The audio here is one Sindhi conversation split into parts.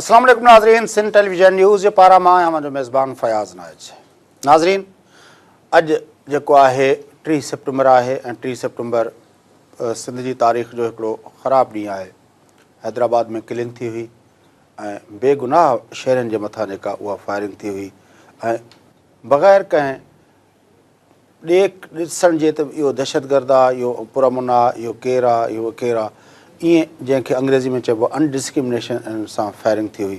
السلام عليڪم ناظرين، سنڌ ٽيليويزن نيوز جي پاران مان آهيان اوهان جو ميزبان فياض نائچ. ناظرين، اڄ جيڪو آهي 30 سيپٽمبر آهي ۽ 30 سيپٽمبر سنڌ جي تاريخ جو هڪڙو خراب ڏينهن آهي. حيدرآباد ۾ ڪلنگ ٿي هئي ۽ بيگناهه شهرين جي مٿان جيڪا اها فائرنگ ٿي هئي ۽ بغير ڪنهن ڏيک ڏسڻ جي ته اهو دهشتگرد آ، اهو پرامن آ، اهو ڪير آ، اهو ڪير آ، ائين جنهن کي انگريزي ۾ چئبو آ انڊسڪرمنيشن سان فائرنگ ٿي هئي،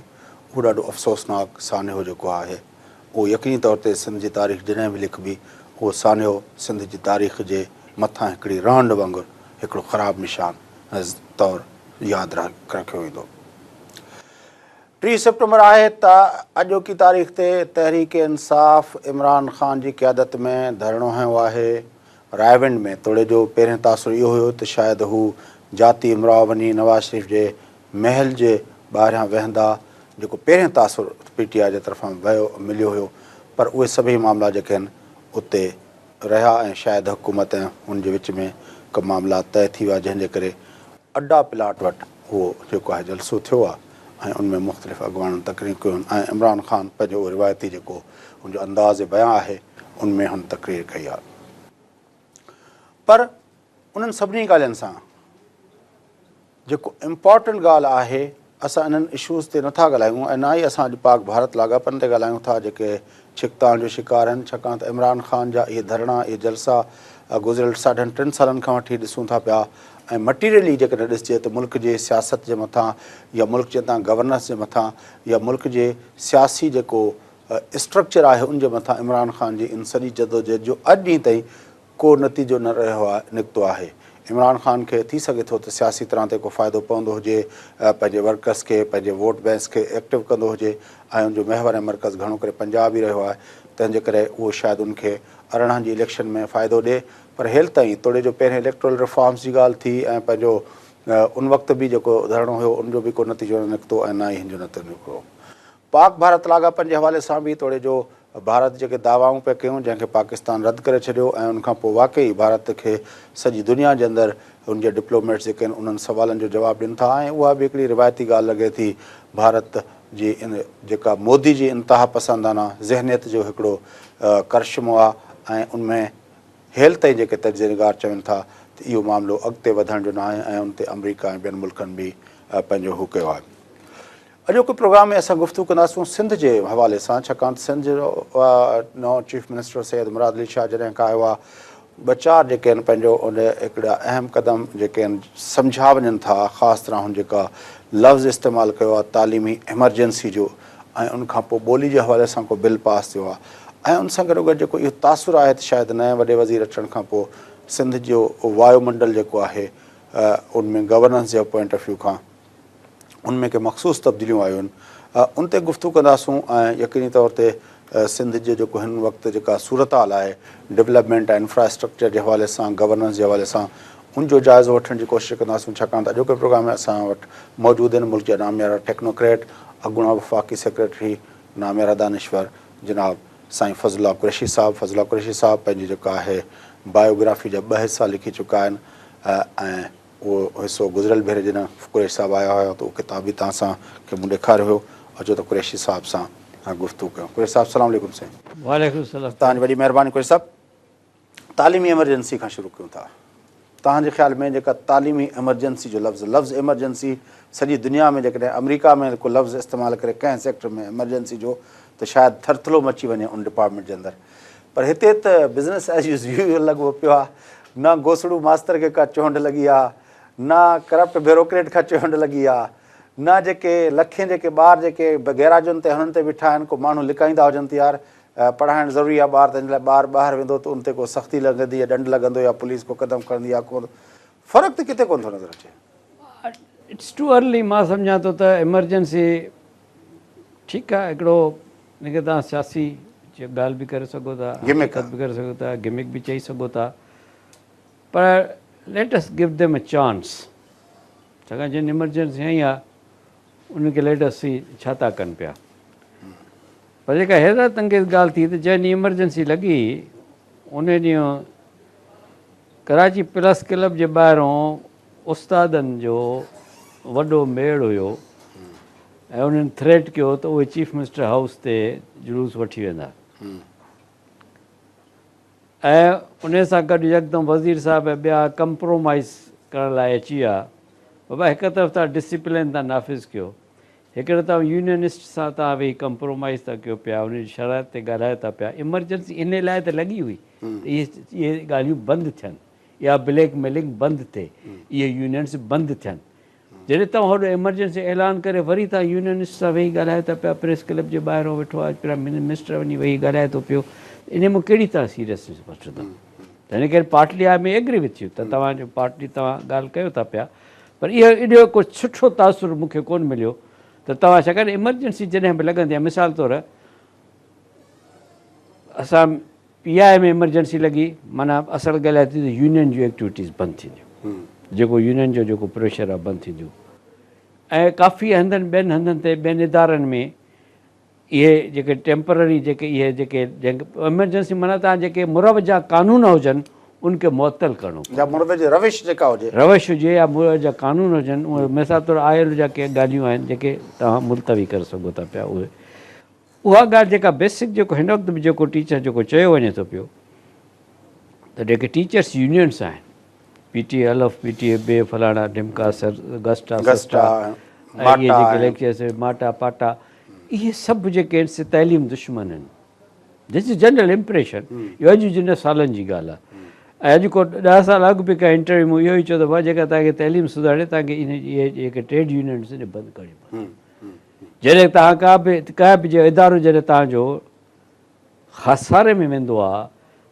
اهو ڏاڍو افسوسناڪ سانحو جيڪو آهي، اهو يقيني طور تي سنڌ جي تاريخ جڏهن به لکبي، اهو سانحو سنڌ جي تاريخ جي مٿان هڪڙي رهنڊ وانگر هڪڙو خراب نشان طور ياد رکيو ويندو. 30 سيپٽمبر آهي ته اڄوڪي تاريخ تي تحريڪ انصاف عمران خان جي قيادت ۾ ڌرڻو هنيو آهي رائيونڊ ۾ توڙي جو پهرين تاثر اهو هيو ته شايد هو جاتي امراء وڃي نواز شريف جي محل جي ٻاهريان ويهندا جيڪو پهرين تاثر پي ٽي آء جي طرفان ويو مليو هيو پر اهي سڀئي معاملا جيڪي آهن اتي رهيا ۽ شايد حڪومت ۽ هن جي وچ ۾ ڪي معاملا طئي ٿي ويا جنهن جي ڪري اڊا پلاٽ وٽ اهو جيڪو آهي جلسو ٿيو آهي ۽ ان ۾ مختلف اڳواڻن تقريرون ڪيون ۽ عمران خان پنهنجو اهو روايتي جيڪو هن جو انداز بيان آهي ان ۾ هن تقرير ڪئي آهي پر انهن سڀني ڳالهين سان جيڪو امپارٽنٽ ڳالهه آهي اسان انهن اشوز تي نٿا ڳالهايون ۽ نه ئي اسان اڄ پاڪ ڀارت لاڳاپن تي ڳالهايون ٿا جيڪي ڇڪتاڻ جو شڪار آهن ڇاڪاڻ ته عمران خان جا اهي ڌرڻا اهي جلسا گذريل ساڍن ٽن سالن کان وٺي ڏسون ٿا پيا ۽ مٽيريلي جيڪڏهن ڏسجي ته ملڪ جي سياست جي مٿان يا ملڪ جي تان گورننس جي مٿان يا ملڪ جي سياسي جيڪو اسٽرڪچر آهي ان جي مٿان عمران خان جي ان سڄي جدوجهد جو اڄ ڏينهن تائين ڪو نتيجو نه رهيو آهي نڪتو آهي. عمران خان کي ٿي سگهي ٿو ته سياسي طرح تي ڪو فائدو پوندو هجي، پنهنجي ورڪرس کي، پنهنجي ووٽ بينڪس کي ايڪٽو ڪندو هجي ۽ ان جو محور ۽ مرڪز گهڻو ڪري پنجاب ئي رهيو آهي تنهن جي ڪري اهو شايد ان کي 18 جي اليڪشن ۾ فائدو ڏي پر هيل تائين توڙي جو پهرين اليڪٽورل ريفارمز جي ڳالهه ٿي ۽ پنهنجو ان وقت به جيڪو ڌرڻو هيو ان جو به ڪو نتيجو نه نڪتو ۽ نه ئي هن جو نتيجو نڪتو. پاڪ ڀارت لاڳاپن جي حوالي سان به توڙي جو ڀارت جيڪي دعوائون پئي ڪيون جنهن کي پاڪستان رد ڪري ڇڏيو ۽ ان کان پوء واقعي ڀارت کي سڄي دنيا جي اندر ان جي ڊپلوميٽس جيڪي آهن انهن سوالن جو جواب ڏين ٿا ۽ اها به هڪڙي روايتي ڳالهه لڳي ٿي ڀارت جي ان جيڪا مودي جي انتها پسندانه ذهنيت جو هڪڙو ڪرشمو آهي ۽ ان ۾ هيل تائين جيڪي تجزيه نگار چون ٿا ته اهو معاملو اڳتي وڌڻ جو ناهي ۽ ان تي آمريڪا ۽ ٻين ملڪن به پنهنجو هو ڪيو آهي. اڄوڪي پروگرام ۾ اسان گفتگو ڪنداسون سنڌ جي حوالي سان ڇاڪاڻ ته سنڌ جو نئون چيف منسٽر سيد مراد علي شاهه جڏهن کان آيو آهي ٻه چار جيڪي آهن پنهنجو ان هڪڙا اهم قدم جيڪي آهن سمجهيا وڃن ٿا خاص طرح هن جيڪا لفظ استعمال ڪيو آهي تعليمي ايمرجنسي جو ۽ ان کان پوء ٻولي جي حوالي سان ڪو بل پاس ٿيو آهي ۽ ان سان گڏوگڏ جيڪو اهو تاثر آهي ته شايد نئين وڏي وزير اچڻ کان پوء سنڌ جو وايو منڊل جيڪو آهي ان ۾ گورننس جي پوائنٽ آف ويو کان ان ۾ ڪي مخصوص تبديليون آيون آهن ان تي گفتگو ڪنداسون ۽ يقيني طور تي سنڌ جي جيڪو هن وقت جيڪا صورتحال آهي ڊولپمينٽ ۽ انفراسٽرڪچر جي حوالي سان گورننس جي حوالي سان ان جو جائزو وٺڻ جي ڪوشش ڪنداسون ڇاڪاڻ ته اڄوڪي پروگرام ۾ اسان وٽ موجود آهن ملڪ جا ناميارا ٽيڪنوڪريٽ اڳوڻا وفاقي سيڪريٽري ناميارا دانشور جناب سائين فضل الله قريشي صاحب فضل الله قريشي صاحب پنهنجي جيڪا آهي بايوگرافي جا ٻه حصا لکي چڪا آهن ۽ اهو حصو گذريل ڀيري جڏهن قريشي صاحب آيا هيا ته اهو ڪتاب به توهان سان کي مون ڏيکاريو هيو. اچو ته قريشي صاحب سان گفتگو ڪيون. قريشي صاحب السلام عليڪم سائين. وعليڪم السلام. توهان جي وڏي مهرباني قريشي صاحب. تعليمي ايمرجنسي کان شروع ڪيون ٿا. توهان جي خيال ۾ جيڪا تعليمي ايمرجنسي جو لفظ لفظ ايمرجنسي سڄي دنيا ۾ جيڪڏهن آمريڪا ۾ ڪو لفظ استعمال ڪري ڪنهن سيڪٽر ۾ ايمرجنسي جو ته شايد ٿرٿلو مچي وڃي ان ڊپارٽمينٽ جي اندر پر هتي ته بزنس ايز يوزيول لڳو پيو آهي. نه گوسڙو ماستر کي ڪا چهنڊ لڳي آ، نه ڪرپٽ بيوروڪريٽ کان چهنڊ لڳي آ، نه جيڪي لکين جيڪي ٻار جيڪي گيراجن تي هنن تي بيٺا آهن ڪو ماڻهو لڪائيندا هجن ته يار پڙهائڻ ضروري آ ٻار تنهن جي لاء ٻار ٻاهر ويندو ته ان تي ڪو سختي لڳندي يا ڏنڊ لڳندو يا پوليس ڪو قدم کڻندي يا ڪو فرق ته ڪٿي ڪونه ٿو نظر اچي. It's two early مان سمجهان ٿو ته ايمرجنسي ٺيڪ آ هڪڙو ان کي توهان سياسي ڳالهه به ڪري سگهو ٿا، حقيقت به ڪري سگهو ٿا، گمڪ به چئي سگهو ٿا پر let us give them a chance ڇاڪاڻ جن ايمرجنسي هنئي آ انهن کي let us سي ڇا ٿا ڪن پيا پر جيڪا حيرت انگيز ڳالهه ٿي ته جنهن ڏينهن ايمرجنسي لڳي ان ڏينهن ڪراچي پريس ڪلب جي ٻاهرون استادن جو وڏو ميڙ هيو. ۽ انهن ٿريٽ ڪيو ته اهي چيف منسٽر هائوس تي جلوس وٺي ويندا ۽ انهي سان گڏ يڪدم وزير صاحب ۽ ٻيا ڪمپرومائيز ڪرڻ لاء اچي ويا. بابا هڪ طرف توهان ڊسيپلين ٿا نافذ ڪيو، هڪڙي توهان يونينسٽ سان توهان ويهي ڪمپرومائيز ٿا ڪيو پيا، انهن جي شرائط تي ڳالهايو ٿا پيا. ايمرجنسي انهي لاء ته لڳي هئي ته اهي ڳالهيون بند ٿين، اها بليڪ ميلنگ بند ٿئي، اهي يونينس بند ٿين. جڏهن توهان هوڏو ايمرجنسي اعلان ڪري وري توهان يونينسٽ سان ويهي ڳالهايو ٿا پيا، پريس ڪلب جي ٻاهران ويٺو آهي پرائم منسٽر وڃي ويهي ڳالهائي ٿو پيو، انهي مان ڪهڙي توهان سيريسنيس وٺندا؟ تنهن ڪري partly I may agree with you ته توهان جو پارٽلي توهان ڳالهه ڪيو ٿا پيا پر اهو ايڏو ڪو سٺو تاثر مون کي ڪونه مليو ته توهان ڇاڪاڻ ايمرجنسي جڏهن به لڳندي آهي مثال طور اسان پي آء اي ۾ ايمرجنسي لڳي معنيٰ اصل ڳالهه اها ٿي ته يونين جون ايڪٽيوٽيز بند ٿينديون جيڪو يونين جو جيڪو پريشر آهي بند ٿينديون ۽ ڪافي هنڌن ٻين هنڌن تي ٻين ادارن ۾ اهي جيڪي ٽيمپرري جيڪي اهي جيڪي ايمرجنسي معنيٰ تان جيڪي مروجه قانون هجن ان کي معطل ڪرڻو پوندو. يا مروج روش جيڪا هجي. روش هجي يا مروجه قانون هجن اهي مثال طور I L O جا ڪي ڳالهيون آهن جيڪي توهان ملتوي ڪري سگهو ٿا پيا اهي اها ڳالهه جيڪا بيسڪ جيڪو هن وقت به جيڪو ٽيچر جيڪو چيو وڃي ٿو پيو ته جيڪي ٽيچرس يونينس آهن پي ٽي اي الف پي ٽي اي بي فلاڻا ڍمڪا سر گسٽا سسٽا ۽ اهي جيڪي ليڪچرس ماٽا پاٽا اهي سڀ جيڪي آهن سي تعليم دشمن آهن دس is general impression اهو اڄ جي نه سالن جي ڳالهه آهي ۽ اڄ ڪو 10 سال اڳ به ڪنهن انٽرويو ۾ اهو ئي چيو ته بابا جيڪا توهان کي تعليم سڌارڻي توهان کي اهي جيڪي ٽريڊ يونينس آهن بند ڪرڻيون پونديون جڏهن توهان ڪا به ڪا به جي ادارو جڏهن توهان جو خساري ۾ ويندو آهي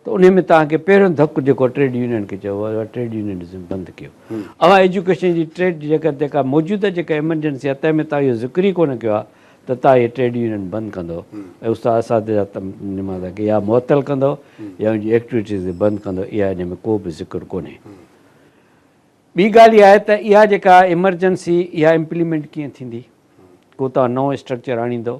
ته انهي ۾ توهان کي پهريون ڌڪ جيڪو ٽريڊ يونين کي چئبو آهي ٽريڊ يونينزم بند ڪيو اوهان ايجوڪيشن جي ٽريڊ جيڪا جيڪا موجوده جيڪا ايمرجنسي آهي تنهن ۾ توهان اهو ذڪر ئي ڪونه ڪيو آهي ته توهان اهي ٽريڊ يونين بند ڪندو ۽ استاد اساتذه نمازا کي يا معطل ڪندو يا ان جي ايڪٽيوٽيز کي بند ڪندو اها ان ۾ ڪو به ذڪر ڪونهي. ٻي ڳالهه اها آهي ته اها جيڪا ايمرجنسي اها امپليمينٽ ڪيئن ٿيندي؟ ڪو توهان نئون اسٽرڪچر آڻيندو؟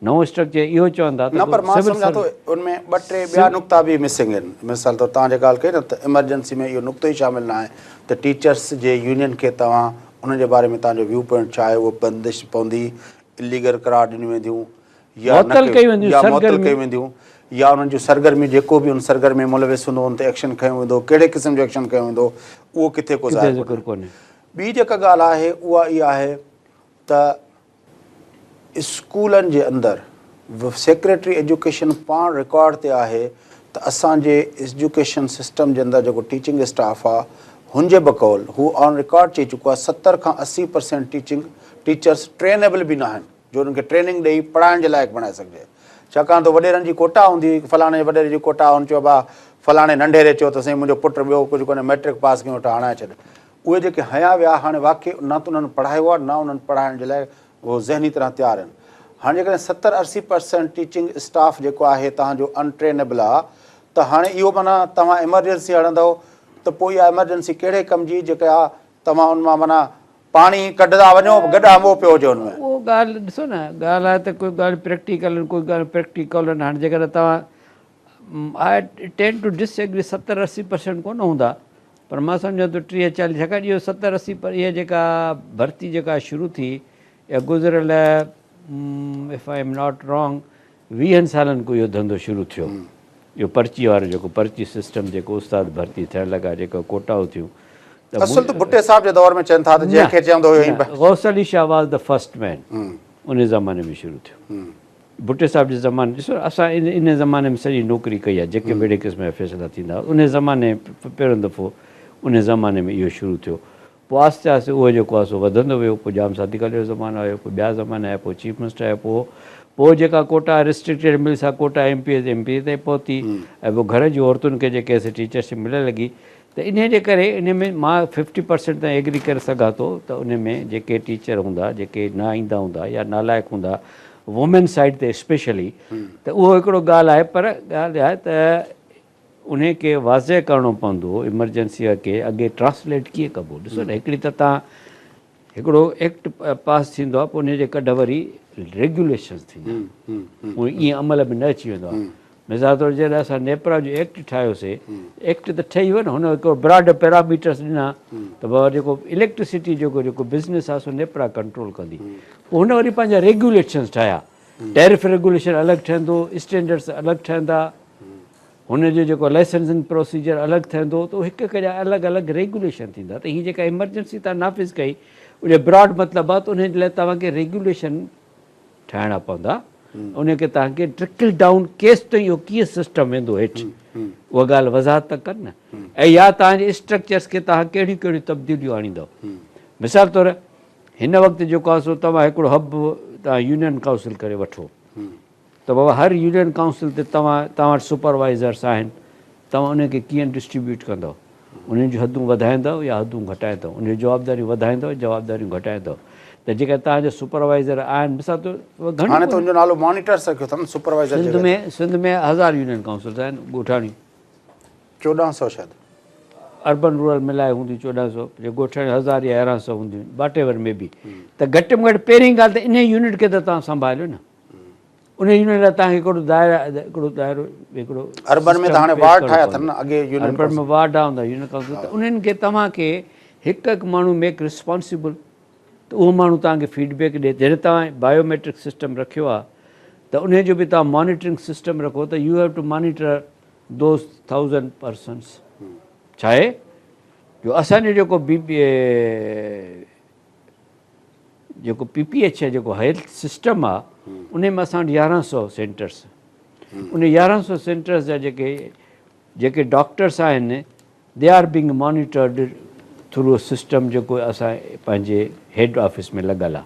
نئون اسٽرڪچر اهو چوندا ته نه پر مان سمجهان ٿو ان ۾ ٻه ٽي ٻيا نقطا به مسنگ آهن مثال طور توهان جيڪا ڳالهه ڪئي نه ته ايمرجنسي ۾ اهو نقطو ئي شامل نه آهي ته ٽيچرس جي يونين کي توهان انهن جي باري ۾ توهان جو ويو پوائنٽ ڇا آهي اهو بندش پوندي اليگل قرار ڏنيون وينديون يا نه معطل ڪيون وينديون يا معطل ڪيون وينديون يا انهن جون سرگرميون جيڪو به ان سرگرمي ۾ ملوث هوندو ان تي ايڪشن کنيو ويندو ڪهڙي قسم جو ايڪشن کنيو ويندو اهو ڪٿي ڪو ظاهر ڪونهي. ٻي جيڪا ڳالهه آهي اها اها آهي ته اسڪولن جي اندر سيڪريٽري ايجوڪيشن پاڻ رڪارڊ تي آهي ته اسان جي ايجوڪيشن سسٽم جي اندر جيڪو ٽيچنگ اسٽاف آهي هن جي بقول هو آن رڪارڊ چئي چڪو آهي 70 کان 80 پرسينٽ ٽيچنگ ٽيچرس ٽرينيبل به ناهن. جو انهن کي ٽريننگ ڏئي پڙهائڻ جي لائق بڻائي سگهجي. ڇاڪاڻ ته وڏيرن جي ڪوٽا هوندي هئي، فلاڻي وڏيري جي ڪوٽا، هن چيو ڀاء فلاڻي ننڍيري چيو ته سائين منهنجو پٽ ٻيو ڪجهه ڪونهي مئٽرڪ پاس ڪيون ويٺو هڻائي ڇڏ. اهي جيڪي هنيا ويا هاڻي واقعي نه ته انهن پڙهايو آهي نه انهن پڙهائڻ جي لاء اهو ذهني طرح تيار آهن. هاڻي جيڪڏهن ستر اسي پرسينٽ ٽيچنگ اسٽاف جيڪو آهي توهان جو ان ٽرينيبل آهي ته هاڻي اهو معنيٰ توهان ايمرجنسي هڻندؤ ته پوء اها ايمرجنسي ڪهڙي ڪم جي جيڪا توهان ان مان معنيٰ پاڻي ڪڍندا وڃو گڏ آنبو پيو هجي ان ۾. اهو ڳالهه ڏسو نه ڳالهه آهي ته ڪوئي ڳالهه پريڪٽيڪل آهن ڪوئي ڳالهه پريڪٽيڪل آهن هاڻي جيڪڏهن توهان آء ٽينڊ ٽو ڊس ايگري 70 80 پرسينٽ ڪونه هوندا پر مان سمجهان ٿو 30 40 ڇاڪاڻ اهو 70 80 پر اها جيڪا ڀرتي جيڪا شروع ٿي اها گذريل if I am not wrong ويهن سالن کان اهو ڌنڌو شروع ٿيو. اهو پرچي وارو جيڪو پرچي سسٽم جيڪو استاد ڀرتي ٿيڻ لڳا جيڪا ڪوٽائون ٿيون ته اصل ته ڀٽي صاحب جي دور ۾ چون ٿا ته جنهن کي چوندو هيو نه Ghaus Ali Shah was the first man ان زماني ۾ شروع ٿيو. ڀٽي صاحب جي زماني ڏسو اسان ان زماني ۾ سڄي نوڪري ڪئي آهي جيڪي به اهڙي قسم جا فيصلا ٿيندا هئا ان زماني پهريون دفعو ان زماني ۾ اهو شروع ٿيو. پوء آهستي آهستي اهو جيڪو آهي سو وڌندو ويو، پوء ڄام صادق علي جو زمانو آيو، پوء ٻيا زمانا آيا، پوء چيف منسٽر آيو، پوء پوء جيڪا ڪوٽا ريسٽرڪٽيڊ ملي سا quota M P as M P A تائين پهتي ۽ پوء گهر جي عورتن کي جيڪي سي ٽيچرشپ ملڻ لڳي ته انهي جي ڪري انهي ۾ مان ففٽي پرسينٽ تائين ايگري ڪري سگهان ٿو ته انهي ۾ جيڪي ٽيچر هوندا جيڪي نه ايندا هوندا يا نالائق هوندا وومين سائيڊ تي اسپيشلي ته اهو هڪڙو ڳالهه آهي پر ڳالهه اها آهي ته انهي کي واضح ڪرڻو پوندو ايمرجنسي کي اڳي ٽرانسليٽ ڪيئن ڪبو ڏسو نه هڪڙي ته تان هڪڙو ايڪٽ پاس ٿيندو آهي پوء انهي جي ڪڍ وري ريگيوليشنز ٿيندا آهن اهي ائين عمل ۾ نه اچي ويندو آهي مثال طور جڏهن اسان نيپرا جو ايڪٽ ٺاهيوسي، ايڪٽ ته ٺهي ويو نه، هن هڪڙو براڊ پيراميٽرس ڏنا ته بابا جيڪو اليڪٽرسٽي جو جيڪو بزنس آهي سو نيپرا ڪنٽرول ڪندي. پوء هن وري پنهنجا ريگيوليشنس ٺاهيا، ٽيرف ريگيوليشن الڳ ٺهندو، اسٽينڊرڊس الڳ ٺهندا، هن جو جيڪو لائسنسنگ پروسيجر الڳ ٺهندو ته هڪ هڪ جا الڳ الڳ ريگيوليشن ٿيندا. ته هي جيڪا ايمرجنسي توهان نافذ ڪئي ان جو براڊ مطلب آهي ته ان جي لاء توهان کي ريگيوليشن ٺاهڻا پوندا، ان کي توهان کي ٽرڪل ڊائون ڪيستائين اهو ڪيئن سسٽم ويندو هيٺ اها ڳالهه وضاحت ته ڪن نه، ۽ يا توهان جي اسٽرڪچرس کي توهان ڪهڙيون ڪهڙيون تبديليون آڻيندؤ. مثال طور هن وقت جيڪو آهي سو توهان هڪڙو هب توهان يونين ڪائونسل ڪري وٺو ته بابا هر يونين ڪائونسل تي توهان وٽ سپروائزرس آهن، توهان انهن کي ڪيئن ڊسٽريبيوٽ ڪندؤ، انهن جون حدون وڌائيندؤ يا حدون گهٽائيندؤ، انهن جون جوابداريون وڌائيندؤ يا جوابداريون گهٽائيندؤ ته جيڪا توهان جا سپروائيزر آهن مثال طور گهڻيون هاڻي ته ان جو نالو مانيٽرس رکيو اٿن سپروائيزر جي ۾ سنڌ ۾ هزار يونين ڪائونسلز آهن ڳوٺاڻيون 1400 شايد اربن رورل ملائي هونديون 1400 جي ڳوٺاڻيون هزار يا 1100 هونديون واٽ ايور مي بي ته گهٽ ۾ گهٽ پهرين ڳالهه ته انهي يونٽ کي ته توهان سنڀاليو نه انهي يونٽ لاء توهان کي هڪڙو دائرو هڪڙو دائرو هڪڙو اربن ۾ ته هاڻي وارڊ ٺاهيا اٿن نه اڳي يونين اربن ۾ وارڊ هوندا يونين ڪائونسل ته انهن کي توهان کي هڪ هڪ ماڻهو ميڪ ريسپانسبل ته اهو ماڻهو توهان کي فيڊ بيڪ ڏي. جڏهن توهان بايو ميٽرڪ سسٽم رکيو آهي ته انهي جو به توهان مانيٽرنگ سسٽم رکو ته you have to monitor those thousand persons. ڇا آهي جو اسان جو جيڪو بي پي جيڪو پي پي ايڇ جيڪو هيلٿ سسٽم آ ان ۾ اسان وٽ 1100 سينٽرس ان 1100 سينٽرس جا جيڪي جيڪي ڊاڪٽرس آهن they are being monitored through system جيڪو اسان پنهنجي هيڊ آفيس ۾ لڳل آ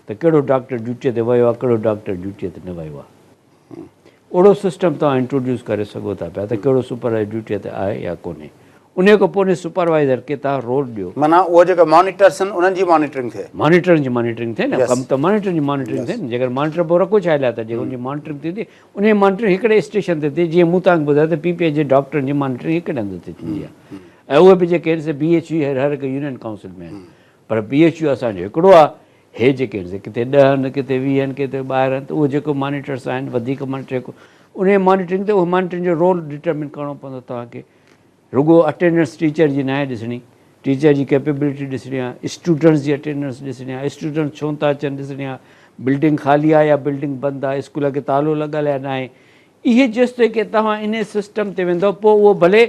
ته ڪهڙو ڊاڪٽر ڊيوٽي تي ويو آ ڪهڙو ڊاڪٽر ڊيوٽي تي نه ويو آ اهڙو سسٽم توهان انٽروڊيوس ڪري سگهو ٿا پيا ته ڪهڙو سپروائيزر ڊيوٽيء تي آهي يا ڪونهي. انهيء کان پوء انهيء سپروائيزر کي توهان رول ڏيو. معنيٰ اهو جيڪي مانيٽرس آهن انهن جي مانيٽرنگ ٿئي. مانيٽرن جي مانيٽرنگ ٿئي نه، ڪم ته مانيٽرن جي مانيٽرنگ ٿئي نه، جيڪڏهن مانيٽر پوء رکو ڇا لاء ته جيڪڏهن ان جي مانيٽرنگ ٿيندي، انهيء مانيٽرنگ هڪڙي اسٽيشن تي ٿئي، جيئن مون توهان کي ٻڌايو ته پي پي ايڇ جي ڊاڪٽرن جي مانيٽرنگ هڪڙي هنڌ تي ٿيندي آهي ۽ اهي به جيڪي آهن سي بي ايڇ يو هر هڪ يونين ڪائونسل ۾ آهن پر بي ايڇ يو اسان جو هڪڙو آهي، هي جيڪي آهن سي ڪٿي ڏهه آهن ڪٿي 20 آهن ڪٿي 12 آهن ته اهي جيڪو مانيٽرس آهن وڌيڪ مانيٽر هڪ انهي مانيٽرنگ تي اهو مانيٽرنگ جو رول ڊٽرمن ڪرڻو پوندو توهان کي رڳو اٽينڊنس ٽيچر جي ناهي ڏسڻي ٽيچر جي ڪيپيبلٽي ڏسڻي آهي اسٽوڊنٽس جي اٽينڊنس ڏسڻي آهي اسٽوڊنٽس ڇو نٿا اچن ڏسڻي آهي بلڊنگ خالي آهي يا بلڊنگ بند آهي اسڪول کي تالو لڳل آهي يا ناهي اهي جيستائين ڪي توهان انهي سسٽم تي ويندؤ پوء اهو ڀلي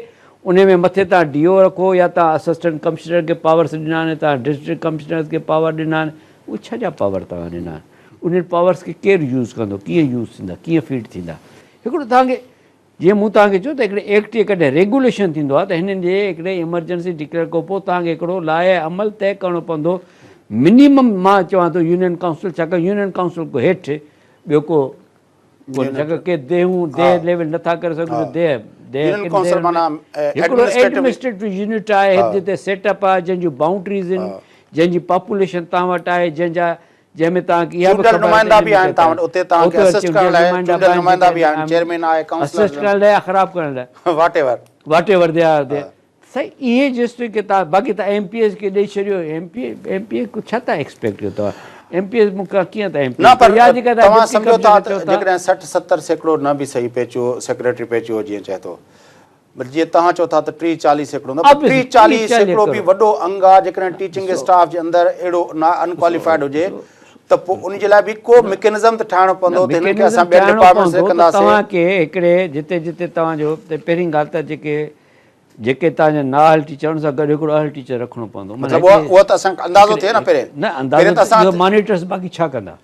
انهي ۾ مٿي توهان ڊي او رکو يا توهان اسسٽنٽ ڪمشنر کي پاورس ڏنا آهن توهان ڊسٽرڪٽ ڪمشنرز کي پاور ڏنا آهن اهي ڇا جا پاور توهان ڏنا آهن انهن پاورس کي ڪير يوز ڪندو ڪيئن يوز ٿيندا ڪيئن فيڊ ٿيندا هڪڙو توهان کي جيئن مون توهان کي چيو ته هڪڙي ايڪٽ جي ڪڏهن ريگوليشن ٿيندو آهي ته هنن جي هڪڙي ايمرجنسي ڊڪليئر کان پوء توهان کي هڪڙو لائحه عمل طئي ڪرڻو پوندو منيمم مان چوان ٿو يونين ڪائونسل ڇاڪاڻ يونين ڪائونسل کان هيٺ ٻيو ڪو ڇاڪاڻ ڪي ديهون ديهه ليول نٿا ڪري سگهون جو ديهه ديهه ڪن ديهن ۾ هڪڙو ايڊمنسٽريٽو يونٽ آهي جتي سيٽ اپ آهي جنهن جون بائونڊريز آهن جنهن جي پاپوليشن توهان وٽ آهي جنهن جا جنهن ۾ توهان کي اها به خبر نمائندا به آهن توهان وٽ اتي توهان کي اسسٽ ڪرڻ لاء چونڊيل نمائندا به آهن چيئرمين آهي ڪائونسلر اسسٽ ڪرڻ لاء يا خراب ڪرڻ لاء whatever whatever they are they سائين اهي جيستائين ڪي توهان باقي توهان ايم پي ايز کي ڏئي ڇڏيو ايم پي ايم پي اي ڇا ٿا ايڪسپيڪٽ ڪيو توهان ايم پي ايز مون کان ڪيئن ٿا ايم پي نه پر يا جيڪا توهان سمجهو ٿا ته جيڪڏهن 60 70% نه به صحيح پيچو سيڪريٽري پيچو جيئن چئي ٿو جيئن توهان چئو ٿا ته 30 40% نه پر 30 40% به وڏو انگ آهي جيڪڏهن ٽيچنگ اسٽاف جي اندر اهڙو ان ڪواليفائيڊ هجي ته پوء ان جي لاء به ڪو مڪينزم ته ٺاهڻو پوندو ته هنن کي اسان ٻين ڊپارٽمينٽس ۾ ڪنداسين. توهان کي هڪڙي جتي جتي توهان جو پهرين ڳالهه ته جيڪي جيڪي توهان جا نااهل ٽيچر ان سان گڏ هڪڙو اهل ٽيچر رکڻو پوندو. مطلب اهو ته اسان کي اندازو ٿئي نه پهرين. نه اندازو ته اهو مانيٽرس باقي ڇا ڪندا.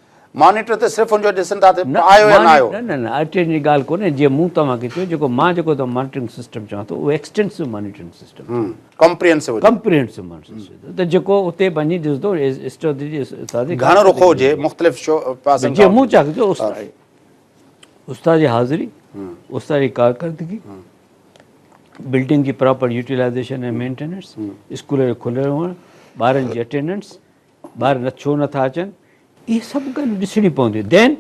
مانيٽر ته صرف ان جو ڏسن ٿا ته آيو يا نه آيو. نه نه نه اٽينڊ جي ڳالهه ڪونهي جيئن مون توهان کي چيو جيڪو مان جيڪو توهان مانيٽرنگ سسٽم چوان ٿو اهو ايڪسٽينسو مانيٽرنگ سسٽم ڪمپريهنسو هجي. ڪمپريهنسو مانيٽرنگ سسٽم ته جيڪو اتي وڃي ڏسندو استاد جي استاد جي گهڻو رخو هجي مختلف پاسن کان. جيئن مون چوان ٿو استاد جي حاضري استاد جي ڪارڪردگي بلڊنگ جي پراپر يوٽيلائيزيشن ۽ مينٽيننس، اسڪول جو کليل هئڻ، ٻارن جي اٽينڊنس، ٻار نه ڇو نٿا اچن، اهي سڀ ڳالهيون ڏسڻيون پونديون. Then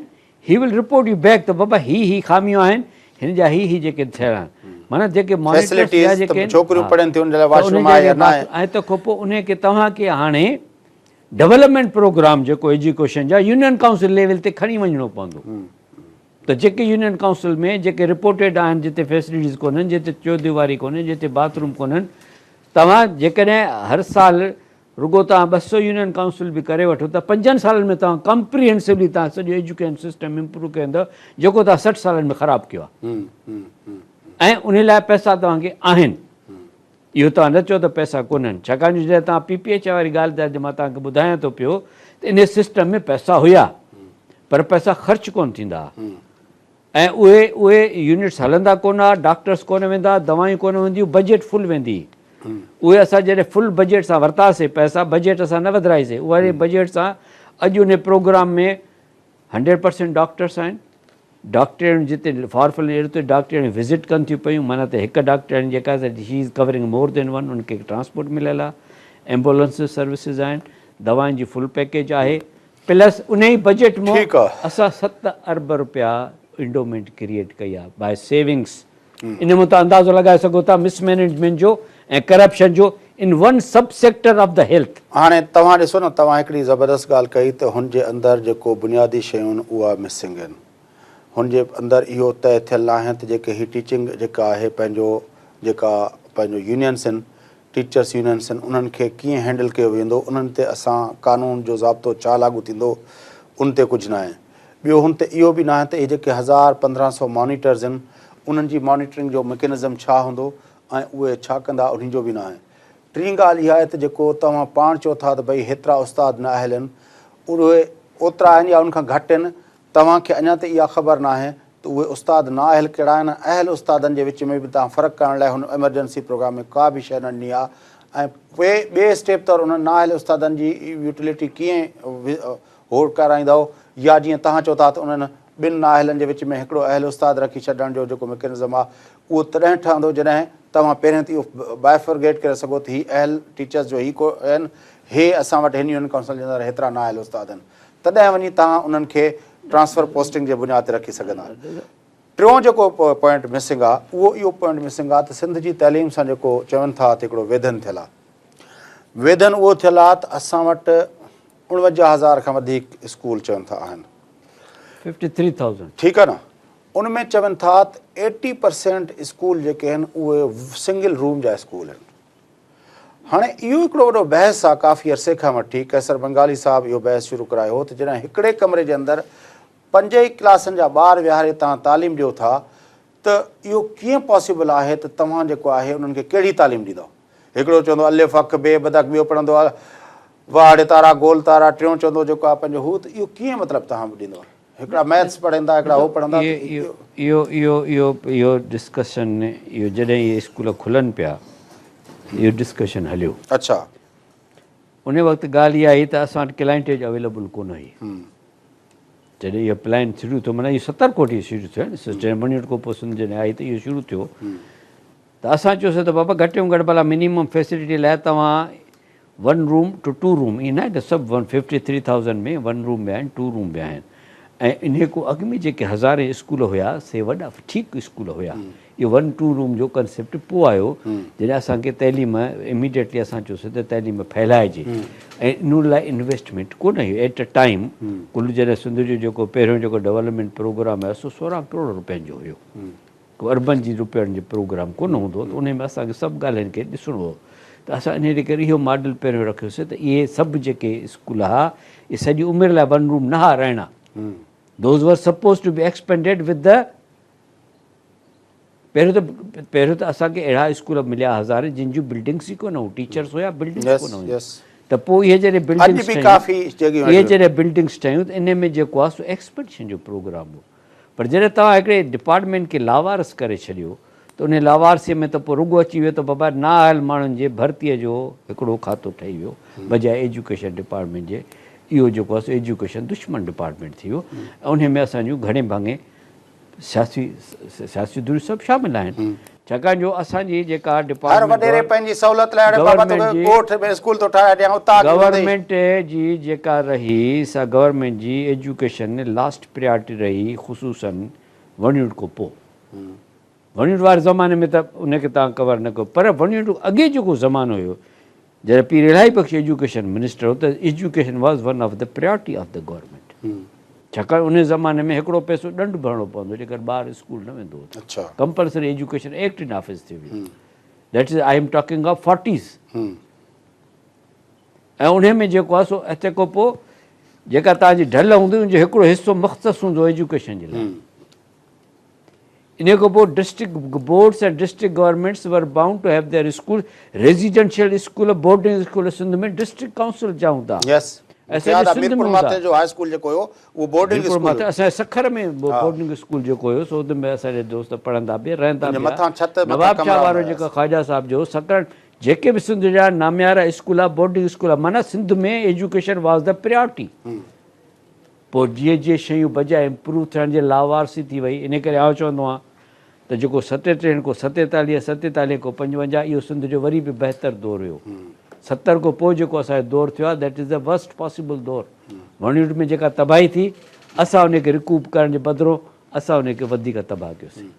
he will report you back ته بابا هي هي خاميون آهن، هن جا هي هي جيڪي ٿيل آهن. معنيٰ جيڪي مانيٽرس يا جيڪي آهن ڇوڪريون پڙهن ٿيون ان جي لاء واش روم آهي يا ناهي. ۽ تنهن کان پوء انهي کي توهان کي هاڻي ڊولپمينٽ پروگرام جيڪو ايجوڪيشن جا يونين ڪائونسل ليول تي کڻي وڃڻو پوندو. ته جيڪي يونين ڪائونسل ۾ جيڪي رپورٽيڊ آهن جتي فيسلٽيز ڪونهن جتي چوديواري ڪونهي جتي باٿ روم ڪونهن توهان جيڪڏهن هر سال رڳو توهان 200 يونين ڪائونسل به ڪري وٺو ته پنجن سالن ۾ توهان ڪمپريهنسولي توهان سڄو ايجوڪيشن سسٽم امپروو ڪيندو جيڪو توهان 60 سالن ۾ خراب ڪيو آهي ۽ ان لاء پئسا توهان کي آهن. اهو توهان نه چئو ته پئسا ڪونهن ڇاڪاڻ جو جڏهن توهان پي پي ايڇ واري ڳالهه تي اڄ مان توهان کي ٻڌايان ٿو پيو ته انهي سسٽم ۾ پئسا هيا پر پئسا خرچ ڪونه ٿيندا ها ۽ اهي اهي يونٽس هلندا ڪونه ها ڊاڪٽرس ڪونه ويندا ها دوائيون ڪونه وينديون بجيٽ فل ويندي اهي اسان جڏهن فل بجيٽ سان ورتاسي پئسا بجيٽ اسان نه وڌرائيسي اهڙي بجيٽ سان اڄ انهي پروگرام ۾ 100% ڊاڪٽرس آهن ڊاڪٽرياڻيون جتي فار فلن اهڙو ته ڊاڪٽرياڻيون وزٽ ڪن ٿيون پيون معنيٰ ته هڪ ڊاڪٽرياڻي جيڪا آهي she is covering more than one ان کي ٽرانسپورٽ مليل آهي ايمبولنس سروسز آهن دوائن جي فل پيڪيج آهي پلس ان ئي بجيٽ مان اسان 7 ارب روپيا انڊومينٽ ڪريئيٽ ڪئي آهي باء سيونگس ان مان توهان اندازو لڳائي سگهو ٿا مس مينيجمينٽ جو ۽ ڪرپشن جو in one sub sector of the health. هاڻي توهان ڏسو نه توهان هڪڙي زبردست ڳالهه ڪئي ته هن جي اندر جيڪو بنيادي شيون آهن اها مسنگ آهن هن جي اندر اهو طئي ٿيل ناهي ته جيڪي هي ٽيچنگ جيڪا آهي پنهنجو جيڪا پنهنجو يونينس آهن ٽيچرس يونينس آهن انهن کي ڪيئن هينڊل ڪيو ويندو انهن تي اسان قانون جو ضابطو ڇا لاڳو ٿيندو ان تي ڪجهه ناهي ٻيو هن تي اهو به ناهي ته اهي جيڪي 1000 1500 مانيٽرز آهن انهن جي مانيٽرنگ جو مڪينزم ڇا هوندو ۽ اهي ڇا ڪندا انهي جو به ناهي. ٽين ڳالهه اها آهي ته جيڪو توهان پاڻ چئو ٿا ته ڀئي هيترا استاد نااهل آهن اهي اوترا آهن يا ان کان گهٽ آهن توهان کي اڃا تائين اها خبر ناهي ته اهي استاد نااهل ڪهڙا آهن ۽ اهل استادن جي وچ ۾ به توهان فرق ڪرڻ لاء هن ايمرجنسي پروگرام ۾ ڪا به شيء نه ڏني آهي ۽ ٻئي اسٽيپ طور انهن نااهل استادن جي يوٽيلٽي ڪيئن هوڙ ڪرائيندؤ يا جيئن توهان چئو ٿا ته انهن ٻن نااهلن جي وچ ۾ هڪڙو اهل استاد رکي ڇڏڻ جو جيڪو مڪينزم آهي اهو تڏهن ٺهندو جڏهن توهان پهرين ته اهو بائفرگيٽ ڪري سگهو ته هي اهل ٽيچرز جو هي ڪو آهن هي اسان وٽ هن يونين ڪائونسل جي اندر هيترا نااهل استاد آهن تڏهن وڃي توهان انهن کي ٽرانسفر پوسٽنگ جي بنياد تي رکي سگهندا. ٽيون جيڪو پوائنٽ مسنگ آهي اهو اهو پوائنٽ مسنگ آهي ته سنڌ جي تعليم سان جيڪو چون ٿا ته هڪڙو ويڌن ٿيل آهي ويڌن اهو ٿيل آهي ته اسان وٽ 49,000 کان وڌيڪ اسڪول چون ٿا آهن. 53,000. ٺيڪ آهي نه ان ۾ چون ٿا ته 80% اسڪول جيڪي آهن اهي سنگل روم جا اسڪول آهن. هاڻي اهو هڪڙو وڏو بحث آهي ڪافي عرصي کان وٺي قيصر بنگالي صاحب اهو بحث شروع ڪرايو هو ته جڏهن هڪڙي ڪمري جي اندر پنج ئي ڪلاسن جا ٻار ويهاري توهان تعليم ڏيو ٿا ته اهو ڪيئن پاسيبل آهي ته توهان جيڪو آهي انهن کي ڪهڙي تعليم ڏيندؤ؟ هڪڙو چوندو الف اک بي بدڪ ٻيو پڙهندو واهڙي تارا گول تارا ٽيون چوندو جيڪو آهي پنهنجو هو ته اهو ڪيئن مطلب توهان به ڏيندؤ؟ هڪڙا ميٿس پڙهندا هڪڙا هو پڙهندا ته اهو اهو اهو اهو اهو ڊسڪشن اهو جڏهن اهي اسڪول کلن پيا اهو ڊسڪشن هليو. اڇا. ان وقت ڳالهه اها هئي ته اسان وٽ ڪلائنٽيج اويليبل ڪونه هئي. جڏهن اهو پلان شروع ٿيو معنيٰ اهو 70 ڪوٽي شروع ٿيو نه سسٽين ون يونٽ کان پوء سنڌ جڏهن آئي ته اهو شروع ٿيو ته اسان چيوسين ته بابا گهٽ ۾ گهٽ ڀلا منيمم فيسلٽي لاء توهان one room to two room ائين ناهي ته سڀ ون 53,000 ۾ ون روم به آهن ٽو روم به آهن ۽ انهي کان اڳ ۾ جيڪي هزارين اسڪول هيا سي وڏا ٺيڪ اسڪول هيا اهو ون ٽو روم جو ڪنسيپٽ پوء آيو جڏهن اسان کي تعليم اميڊيٽلي اسان چيوسين ته تعليم ڦهلائجي ۽ ان لاء انويسٽمينٽ ڪونه هئي ايٽ ا ٽائيم ڪل جڏهن سنڌ جو جيڪو پهريون جيڪو ڊولپمينٽ پروگرام آيو سو 16 ڪروڙ روپين جو هيو ڪو اربن جي روپين جو پروگرام ڪونه هوندو هو ته انهي ۾ اسان کي سڀ ڳالهين کي ڏسڻو هو ته اسان انهي جي ڪري اهو ماڊل پهريون رکيوسين ته اهي سڀ جيڪي اسڪول ها اهي سڄي عمر لاء ون روم نه ها رهڻا those were suppose to be expanded with the پهريون ته پهريون ته اسان کي اهڙا اسڪول مليا هزارين جن جون بلڊنگس ئي ڪونه هيون ٽيچرس هيا بلڊنگس ڪونه هيون ته پوء اهي جڏهن بلڊنگس ٺهيون اهي جڏهن بلڊنگس ٺهيون ته ان ۾ جيڪو آهي سو ايڪسپينشن جو پروگرام هو پر جڏهن توهان هڪڙي ڊپارٽمينٽ کي لاوارث ڪري ڇڏيو ته ان لاوارثي ۾ ته پوء رڳو اچي ويو ته بابا نااهل ماڻهن جي ڀرتي جو هڪڙو کاتو ٺهي ويو بجاء ايجوڪيشن ڊپارٽمينٽ جي اهو جيڪو آهي سو ايجوڪيشن دشمن ڊپارٽمينٽ ٿي ويو ۽ ان ۾ اسان جون گهڻي ڀاڱي سياسي سياسي ڌريون سڀ شامل آهن ڇاڪاڻ جو اسان جي جيڪا هر ڊپارٽمينٽ وڏيري پنهنجي سهولت لاء اڙي بابا توکي ڳوٺ ۾ اسڪول ٿو ٺاهي ڏيان اتان اچي ويندئي. گورنمينٽ جي جيڪا رهي سا گورنمينٽ جي ايجوڪيشن لاسٽ پريارٽي رهي خصوصن ون يونٽ کان پوء ون يونٽ واري زماني ۾ ته ان کي توهان ڪور نه ڪيو پر ون يونٽ کان اڳي جيڪو زمانو هيو جڏهن پير الاهي بخش ايجوڪيشن منسٽر هو ته education was one of the priority of the government. ڇاڪاڻ ان زماني ۾ هڪڙو پئسو ڏنڊ ڀرڻو پوندو هو جيڪڏهن ٻار اسڪول نه ويندو هو ته. ڪمپلسري ايجوڪيشن ايڪٽ نافذ ٿيو ويو. That is I am talking of forties. ۽ انهي ۾ جيڪو آهي سو تنهن کان پوء جيڪا توهان جي ڍل هوندي ان جو هڪڙو حصو مختص هوندو هو ايجوڪيشن جي لاء. انهي کان پوء district boards ۽ district governments were bound to have their school, residential school, boarding school Sindh ۾ district council جا هوندا ها. ۽ سڄي سنڌ ۾ هوندا. جو هاء اسڪول جيڪو هيو اهو بورڊنگ اسڪول هيو. اسان جي سکر ۾ بورڊنگ اسڪول جيڪو هيو سو اتي اسان جا دوست پڙهندا به رهندا به ها. نواب شاهه وارو جيڪو خواجه صاحب جو سکر جيڪي به سنڌ جا ناميارا اسڪول ها بورڊنگ اسڪول ها معنيٰ Sindh ۾ education was the priority. پوء جيئن جيئن شيون بجاء امپروو ٿيڻ جي لاوارثي ٿي وئي، انهي ڪري آئون چوندو آهيان ته جيڪو ستيٽيهن کان ستيتاليهه، ستيتاليهه کان پنجونجاهه اهو سنڌ جو وري به بهتر دور هيو. 70 کان پوء جيڪو اسان جو دور ٿيو آهي that is the worst possible دور. ون يونٽ ۾ جيڪا تباهي ٿي اسان انهي کي ريڪوپ ڪرڻ جي بدرون اسان انهي کي وڌيڪ تباهه ڪيوسين.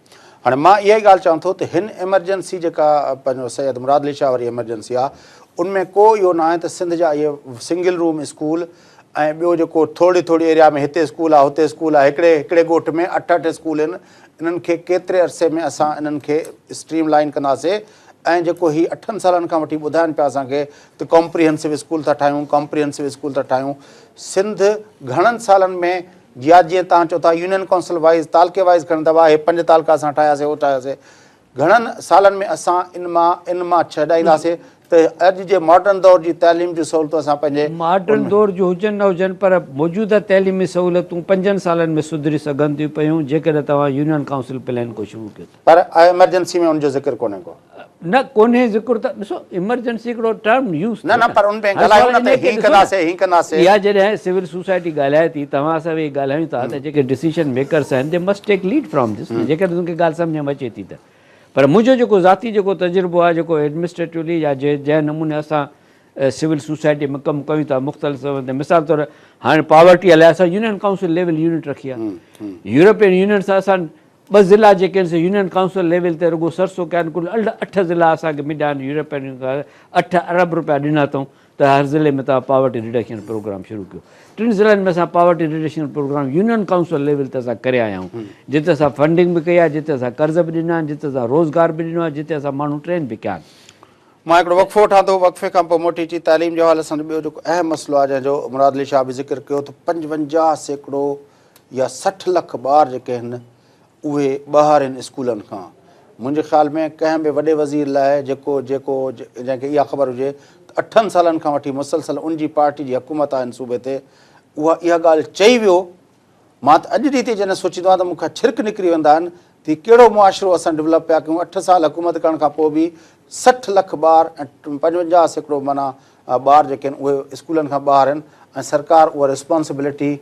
هاڻي مان اها ئي ڳالهه چوان ٿو ته هن ايمرجنسي جيڪا پنهنجو سيد مراد علي شاهه واري ايمرجنسي آهي ان ۾ ڪو اهو ناهي ته سنڌ جا اهي سنگل روم اسڪول ۽ ٻيو جيڪو ٿورڙي ٿورڙي ايريا ۾ هتي اسڪول آهي هتي اسڪول آهي هڪڙي هڪڙي ڳوٺ ۾ اٺ اٺ اسڪول آهن انهن کي ڪيتري عرصي ۾ اسان انهن کي اسٽريم لائن ڪنداسي ۽ جيڪو هي اٺن سالن کان وٺي ٻڌائن پيا اسان کي ته ڪامپريهنسو اسڪول ٿا ٺاهيون ڪامپريهنسو اسڪول ٿا ٺاهيون سنڌ گهڻن سالن ۾ يا جيئن توهان چئو ٿا يونين ڪائونسل وائيز تعلقي وائيز کڻندا هئا هي پنج تعلقا اسان ٺاهياسي هو ٺاهياسي گهڻن سالن ۾ اسان ان مان ان مان ڇڏائينداسي ته اڄ جي ماڊرن دور جي تعليم جون سهولتون اسان پنهنجي ماڊرن دور جون هجن نه هجن پر موجوده تعليمي سهولتون پنجن سالن ۾ سڌري سگهن ٿيون پيون جيڪڏهن توهان يونين ڪائونسل پلان ڪو شروع ڪيو ته. پر ايمرجنسي ۾ ان جو ذڪر ڪونهي ڪو. نه ڪونهي ذڪر ته ڏسو ايمرجنسي هڪڙو ٽرم يوز نه نه پر ان ۾ ڳالهايو نه ته هين ڪنداسي هين ڪنداسي. اها جڏهن سول سوسائٽي ڳالهائي ٿي توهان اسان ويهي ڳالهايون ٿا ته جيڪي ڊسيشن ميڪرس آهن the must take lead from this جيڪڏهن انهن کي ڳالهه سمجهه ۾ اچي ٿي ته پر منهنجو جيڪو ذاتي جيڪو تجربو آهي جيڪو ايڊمنسٽريٽولي يا جنهن نموني اسان سول سوسائٽي ۾ ڪم ڪيون ٿا مختلف سطحن تي مثال طور هاڻي پاورٽي لاء اسان يونين ڪائونسل ليول يونٽ رکي آهي يورپين يونين سان اسان ٻه ضلعا جيڪي آهن سي يونين ڪائونسل ليول تي رڳو سرسو ڪيا آهن ڪل اٺ ضلعا اسان کي مليا آهن يورپين يونين کان اٺ ارب روپيا ڏنا اٿئون ته هر ضلعي ۾ توهان پاورٽي ريڊڪشن پروگرام شروع ڪيو ٽن ضلعن ۾ اسان poverty reduction programme union council level تي اسان ڪري آيا آهيون جتي اسان فنڊنگ به ڪئي آهي جتي اسان قرض به ڏنا آهن جتي اسان روزگار به ڏنو آهي جتي اسان ماڻهو ٽرين به ڪيا آهن. مان هڪڙو وقفو وٺان ٿو، وقفي کان پوء موٽي اچي تعليم جي حوالي سان ٻيو جيڪو اهم مسئلو آهي جنهن جو مراد علي شاهه به ذڪر ڪيو ته 55% يا 60 لک ٻار جيڪي آهن اهي ٻاهر آهن اسڪولن کان منهنجي خيال ۾ ڪنهن به وڏي وزير لاء جيڪو جيڪو جنهن کي اها خبر هجي ته اٺن سالن کان وٺي مسلسل ان جي پارٽي جي حڪومت آهي ان صوبي تي اها اها ڳالهه چئي ويو مان ته اڄ ڏينهن تائين جڏهن سوچيندو آهيان ته مون کان ڇرڪ نڪري ويندا آهن ته هي ڪهڙو معاشرو اسان ڊولپ پيا ڪيون اٺ سال حڪومت ڪرڻ کان پوء به 60 لک ٻار ۽ 55% معنيٰ ٻار جيڪي آهن اهي اسڪولن کان ٻاهر آهن ۽ سرڪار اها ريسپانسبلٽي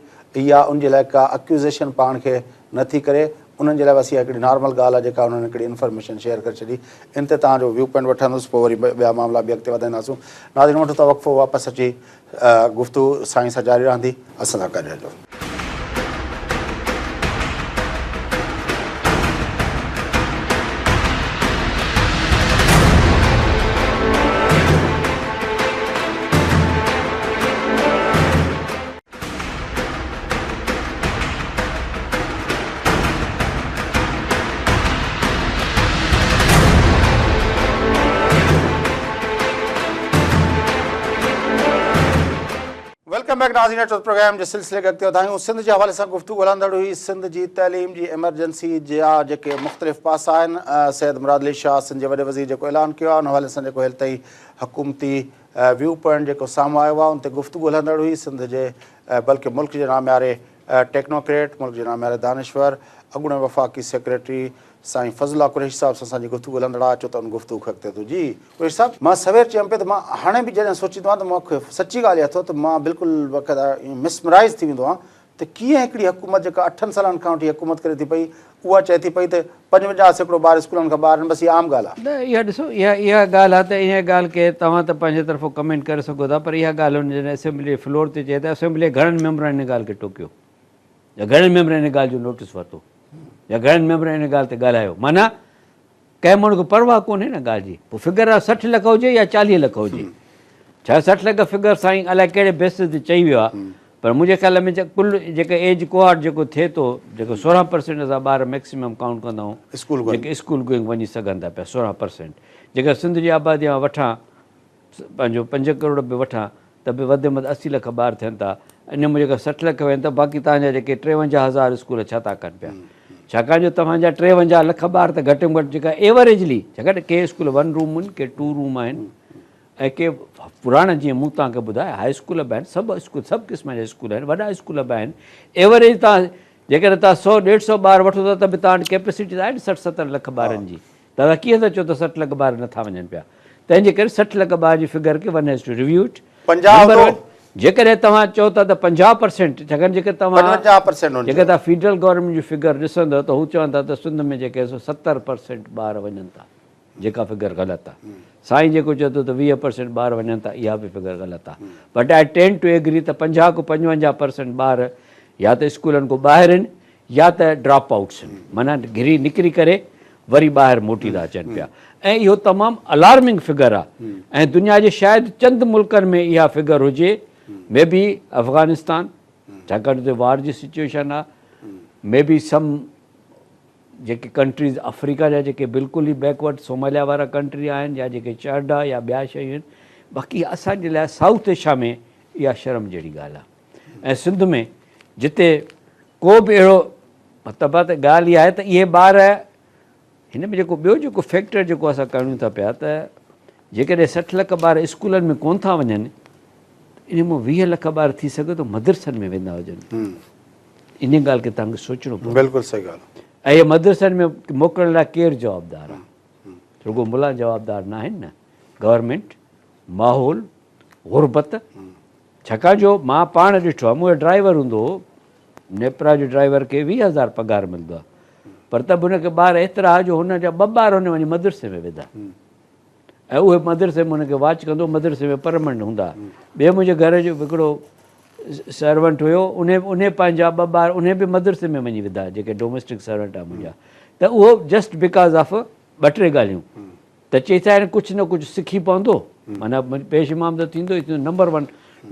يا ان جي لاء ڪا اڪيوزيشن پاڻ کي نه ٿي ڪري انهن جي لاء بس اها هڪڙي نارمل ڳالهه آهي جيڪا انهن هڪڙي انفارميشن شيئر ڪري ڇڏي ان تي توهان جو ويو پوائنٽ وٺندس پوء وري ٻيا معاملا به اڳتي وڌائينداسون ناظرين وٺون ٿا وقفو واپس اچي گفتگو سائين سان جاري رهندي اسان سان گڏ رهجو. Welcome back ناظرين اچو پروگرام جي سلسلي کي اڳتي وڌايون سنڌ جي حوالي سان گفتگو هلندڙ هئي سنڌ جي تعليم جي ايمرجنسي جا جيڪي مختلف پاسا آهن سيد مراد علي شاهه سنڌ جي وڏي وزير جيڪو اعلان ڪيو آهي ان حوالي سان جيڪو هيل تائين حڪومتي ويو پوائنٽ جيڪو سامهون آيو آهي ان تي گفتگو هلندڙ هئي سنڌ جي بلڪه ملڪ جي نامياري ٽيڪنوڪريٽ، ملڪ جي نامياري دانشور، اڳوڻي وفاقي سيڪريٽري سائين فضل الله قريشي صاحب سان اسان جي گفتگو هلندڙ آهي، اچو ته ان گفتگو کي اڳتي وڌون. جي قريشي صاحب، مان سوير چيم پيو ته مان هاڻي به جڏهن سوچيندو آهيان ته مون کي سچي ڳالهه اها اٿو ته مان بلڪل باقاعده ائين مسمرائيز ٿي ويندو آهيان ته ڪيئن هڪڙي حڪومت جيڪا اٺن سالن کان وٺي حڪومت ڪري ٿي پئي اها چئي ٿي پئي ته 55% ٻار اسڪولن کان ٻاهر آهن بس اها عام ڳالهه آهي. نه اها ڏسو اها اها ڳالهه آهي ته انهيء ڳالهه کي توهان ته پنهنجي طرفون ڪمينٽ ڪري سگهو ٿا پر اها ڳالهه هن جڏهن اسيمبلي جي فلور تي چئي ته اسيمبلي جي گهڻن ميمبرن ان ڳالهه کي ٽوڪيو يا گهڻن ميمبرن ان ڳالهه جو نوٽيس ورتو يا گهڻن ميمبرن ان ڳالهه تي ڳالهايو معنيٰ ڪنهن ماڻهو کي پرواهه ڪونهي نه ڳالهه جي پوء فگر 60 لک هجي يا 40 لک هجي ڇا 60 لک فگر سائين الائي ڪهڙي بيسس تي چئي ويو آهي. پر منهنجي خيال ۾ ڪل جيڪا ايج ڪوهارٽ جيڪو ٿئي ٿو جيڪو 16% اسان ٻار ميڪسيمم ڪائونٽ ڪندا آهيون اسڪول گوئنگ جيڪي اسڪول گوئنگ وڃي سگهن ٿا پيا 16% جيڪا سنڌ جي آبادي مان وٺان پنهنجو 5 ڪروڙ به وٺان ته به وڌ ۾ وڌ 80 لک ٻار ٿين ٿا ان مان جيڪا 60 لک وڃن ٿا باقي توهان جا جيڪي 53 هزار اسڪول ڇا ٿا ڪن پيا ڇاڪاڻ جو توهان جا 53 لک ٻار ته گهٽ ۾ گهٽ جيڪا ايوريجلي ڇاڪاڻ ڪي اسڪول ون روم آهن ڪي ٽو روم آهن ۽ ڪي پراڻا جيئن مون توهان کي ٻڌايا هاء اسڪول به آهن سڀ اسڪول سڀ قسم جا اسڪول آهن وڏا اسڪول به آهن ايوريج توهان جيڪڏهن توهان سو ڏيڍ سو ٻار وٺو ٿا ته به توهان وٽ ڪيپيسٽي ته آهي نه 60 70 لک ٻارن جي توهان ڪيئن ٿا چئو ته 60 لک ٻار نٿا وڃن پيا تنهن جي ڪري 60 لک ٻار جي فگر کي one has to review it 50 number one جيڪڏهن توهان چئو ٿا ته 50% ڇاڪاڻ جيڪڏهن توهان 55% جيڪڏهن توهان فيڊرل گورنمينٽ جي فگر ڏسندو ته هو چون ٿا ته سنڌ ۾ جيڪي سو 70% ٻار وڃن ٿا جيڪا فگر غلط آ. سائين جيڪو چئي ٿو ته 20% ٻار وڃن ٿا اها به فگر غلط آ. But I tend to agree ته 50 کان 55% ٻار يا ته اسڪولن کان ٻاهر آهن يا ته ڊراپ آئوٽس آهن معنيٰ گهري نڪري ڪري وري ٻاهر موٽي ٿا اچن پيا ۽ اهو تمام الارمنگ فگر آ ۽ دنيا جي شايد چند ملڪن ۾ اها فگر هجي مي بي افغانستان ڇاڪاڻ ته اتي وار جي سچويشن آ مي بي سم جيڪي ڪنٽريز آفريڪا جا جيڪي بلڪل ئي بيڪورڊ سوماليا وارا ڪنٽري آهن يا جيڪي چرڊ آ يا ٻيا شيون آهن باقي اسان جي لاء سائوٿ ايشيا ۾ اها شرم جهڙي ڳالهه آ ۽ سنڌ ۾ جتي ڪو به اهڙو مطلب آ ته ڳالهه اها آهي ته اهي ٻار هن ۾ جيڪو ٻيو جيڪو فيڪٽر جيڪو اسان کڻون ٿا پيا ته جيڪڏهن 60 لک ٻار اسڪولن ۾ ڪون ٿا وڃن ته ان مان 20 لک ٻار ٿي سگهي ٿو مدرسن ۾ ويندا هجن. انهيء ڳالهه کي توهان کي سوچڻو پوندو. بلڪل صحيح ڳالهه. ۽ اهي مدرسن ۾ موڪلڻ لاء ڪير جوابدار آهي؟ رڳو ملان جوابدار ناهن نه، گورنمينٽ، ماحول، غربت، ڇاڪاڻ جو مان پاڻ ڏٺو آهي، منهنجو ڊرائيور هوندو هو، نيپرا جو ڊرائيور کي 20 هزار پگهار ملندو آهي، پر ته به هن کي ٻار ايترا ها جو هن جا ٻه ٻار هن وڃي مدرسي ۾ وڌا. ۽ اهي مدرسي ۾ هن کي واچ ڪندو مدرسي ۾ پرمنٽ هوندا ٻئي منهنجي گهر جو هڪڙو سرونٽ هيو انهي انهي پنهنجا ٻه ٻار انهي به مدرسي ۾ وڃي وڌا جيڪي ڊوميسٽڪ سرونٽ آ منهنجا ته اهو جسٽ because of ٻه ٽي ڳالهيون ته چئي ٿا هاڻي ڪجهه نه ڪجهه سکي پوندو معنيٰ پيش امام ته ٿيندو ئي ٿيندو نمبر ون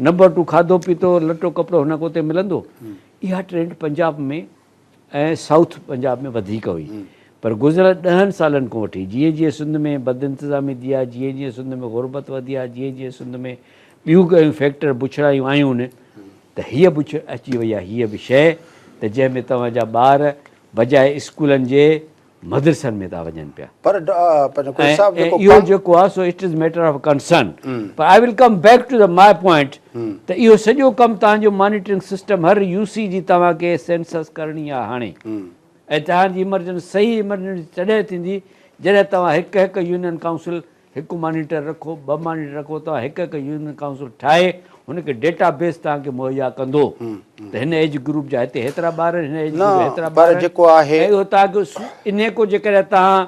نمبر ٽو کاڌو پيتو لٽو ڪپڙو هن کي اتي ملندو اها ٽرينڊ پنجاب ۾ ۽ سائوٿ پنجاب ۾ وڌيڪ هئي پر گذريل ڏهن سالن کان وٺي جيئن جيئن سنڌ ۾ بدانتظامي ٿي آهي جيئن جيئن سنڌ ۾ غربت وڌي آهي جيئن جيئن سنڌ ۾ ٻيون ڪيون فيڪٽر بڇڙايون آيون ته هيء بڇ اچي وئي آهي هيء به شيء ته جنهن ۾ توهان جا ٻار بجاء اسڪولن جي مدرسن ۾ ٿا وڃن پيا. پر پنهنجو قريشي صاحب ۽ جيڪو اهو جيڪو آهي سو it is matter of concern per I will come back to the my point ته اهو سڄو ڪم توهان جو مانيٽرنگ سسٽم هر يو سي جي توهان کي سينسس ڪرڻي آهي هاڻي ۽ توهان جي ايمرجنسي صحيح ايمرجنسي تڏهن ٿيندي جڏهن توهان هڪ هڪ يونين ڪائونسل هڪ مانيٽر رکو، ٻه مانيٽر رکو، توهان هڪ هڪ يونين ڪائونسل ٺاهي هن کي ڊيٽا بيس توهان کي مهيا ڪندو ته هن ايج گروپ جا هتي هيترا ٻار آهن، هن ايج گروپ جا هيترا ٻار آهن ۽ اهو توهان کي انهي ڪو جيڪڏهن توهان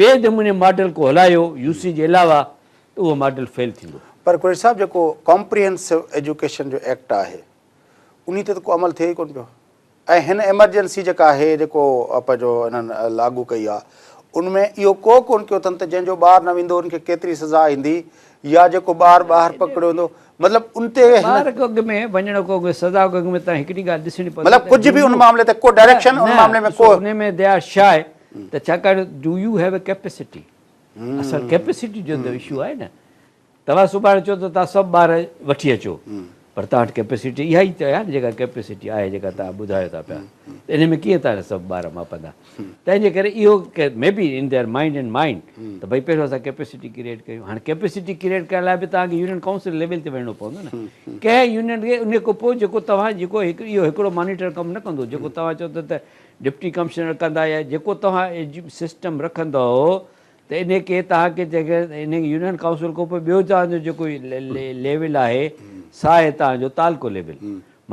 ٻئي نموني ماڊل ڪو هلايو يو سي جي علاوه ته اهو ماڊل فيل ٿيندو. پر قريشي صاحب جيڪو ڪامپريهنسو ايجوڪيشن جو ايڪٽ آهي انهي تي ته ڪو عمل ٿئي ئي ڪونه پيو. ۽ هن ايمرجنسي جيڪا آهي جيڪو پنهنجو انهن لاڳو ڪئي آهي ان ۾ اهو ڪو ڪونه ڪيو اٿن ته جنهن جو ٻار نه ويندو ان کي ڪيتري سزا ايندي يا جيڪو ٻار ٻاهر پڪڙيو ويندو مطلب ان تي هن ٻار کي اڳ ۾ وڃڻ کان اڳ سزا کان اڳ ۾ تان هڪڙي ڳالهه ڏسڻي پوندي مطلب ڪجهه به ان معاملي تي ڪو ڊائريڪشن ان معاملي ۾ ڪو ان ۾ they are شاء ته ڇاڪاڻ do you have a capacity اصل ڪيپيسٽي جو ته اشو آهي نه توهان سڀاڻي چئو ته توهان سڀ ٻار وٺي اچو پر توهان وٽ ڪيپيسٽي اها ئي ته آهي نه جيڪا ڪيپيسٽي آهي جيڪا توهان ٻڌايو ٿا پيا ته ان ۾ ڪيئن توهان جا سڀ ٻار ماپندا تنهن جي ڪري اهو may be in their mind and mind ته ڀئي پهريون اسان ڪيپيسٽي ڪريئيٽ ڪيون هاڻي ڪيپيسٽي ڪريئيٽ ڪرڻ لاء به توهان کي يونين ڪائونسل ليول تي وڃڻو پوندو نه ڪنهن يونين کي ان کان پوء جيڪو توهان جيڪو هڪ اهو هڪڙو مانيٽر ڪم نه ڪندو جيڪو توهان چئو ٿا ته ڊپٽي ڪمشنر ڪندا يا جيڪو توهان سسٽم رکندؤ ته انهي کي توهان کي جيڪڏهن انهي يونين ڪائونسل کان پوء ٻيو توهان جو جيڪو ليول آهي سا آهي توهان جو تعلقو ليول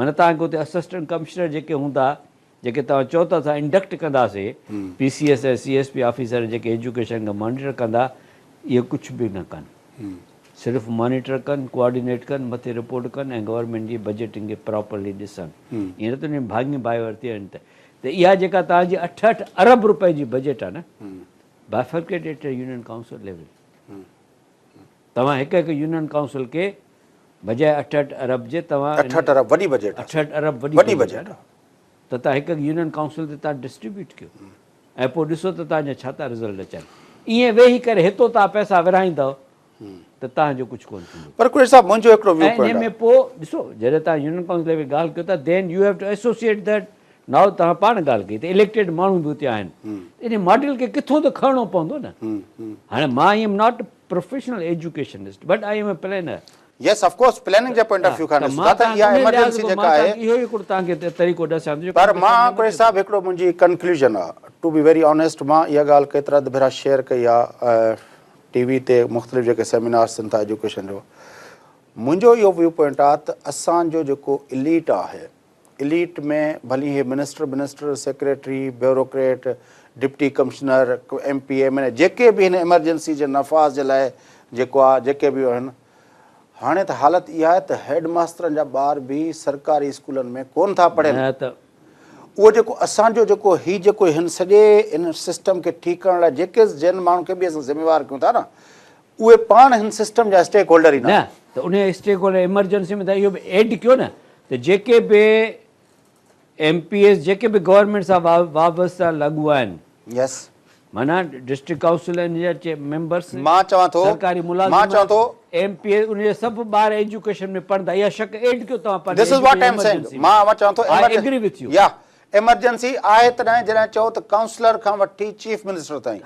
معنيٰ توهان کي اتي اسسٽنٽ ڪمشنر جيڪي هوندا جيڪي توهان چئو ٿا اسان انڊڪٽ ڪنداسي P C S ۽ C S P officer جيڪي ايجوڪيشن کي مانيٽر ڪندا اهي ڪجهه به نه ڪن صرف مانيٽر ڪن ڪوآرڊينيٽ ڪن مٿي رپورٽ ڪن ۽ گورنمينٽ جي بجيٽنگ کي پراپرلي ڏسن ائين نه ته انهن ڀاڱي ڀائي ورتي آهن ته اها جيڪا توهان جي 8 8 ارب روپئي جي بجيٽ آهي نه بائفرڪيٽ ايٽ يونين ڪائونسل ليول توهان هڪ هڪ يونين ڪائونسل کي بجاء 68 ارب جي توهان 68 ارب وڏي بجيٽ آهي. 68 ارب وڏي بجيٽ آهي ته توهان هڪ هڪ يونين ڪائونسل تي توهان ڊسٽريبيوٽ ڪيو ۽ پوء ڏسو ته توهان جا ڇا ٿا رزلٽ اچن. ائين ويهي ڪري هتو توهان پئسا ورهائيندؤ ته توهان جو ڪجهه ڪونه ٿيندو. پر قريشي صاحب منهنجو هڪڙو ويو ۽ انهي پوائنٽ ۾ آهي. پوء ڏسو جڏهن توهان يونين ڪائونسل ليول ڳالهه ڪيو ٿا then you have to associate that now توهان پاڻ ڳالهه ڪئي ته اليڪٽيڊ ماڻهو به اتي آهن ته انهي ماڊل کي ڪٿون ته کڻڻو پوندو نه. هاڻي مان I am not professional educationist but I am a planner. Yes of course planning جي پوائنٽ آف ويو کان ڏسون ٿا ته اها ايمرجنسي جيڪا آهي. اهو ئي هڪڙو توهان کي طريقو ڏسيان ٿو پر مان قريشي صاحب هڪڙو منهنجي ڪنڪلوزن آ ٽو بي ويري آنيسٽ مان اها ڳالهه ڪيترا ڀيرا شيئر ڪئي آ ٽي وي تي مختلف جيڪي سيمينارز ٿين ٿا ايجوڪيشن جو منهنجو اهو ويو پوائنٽ آ ته اسان جو جيڪو اليٽ آهي اليٽ ۾ ڀلي هي minister minister secretary bureaucrat deputy commissioner M P M N A جيڪي به هن ايمرجنسي جي نفاذ جي لاء جيڪو آ جيڪي به آهن هاڻي ته حالت اها آهي ته هيڊ ماسترن جا ٻار به سرڪاري اسڪولن ۾ ڪون ٿا پڙهن اهو جيڪو اسان جو جيڪو هي جيڪو هن سڄي ان سسٽم کي ٺيڪ ڪرڻ لاء جيڪي جن ماڻهن کي به اسان ذميوار ڪيون ٿا نه اهي پاڻ هن سسٽم جا اسٽيڪ هولڊر ئي نه ته انهي اسٽيڪ هولڊر ايمرجنسي ۾ ته اهو به ايڊ ڪيو نه ته جيڪي به ايم پي ايز جيڪي به گورنمينٽ سان وابسته لاڳو آهن يس معنيٰ ڊسٽرڪٽ ڪائونسل ان جا ميمبرس مان چوان ٿو سرڪاري ملازم مان چوان ٿو ايم پي ايز ان جا سڀ ٻار ايجوڪيشن ۾ پڙهندا اها شق ايڊ ڪيو توهان پنهنجي this is what I am saying مان چوان ٿو I agree with you yeah emergency آهي تڏهن جڏهن چئو ته ڪائونسلر کان وٺي چيف منسٽر تائين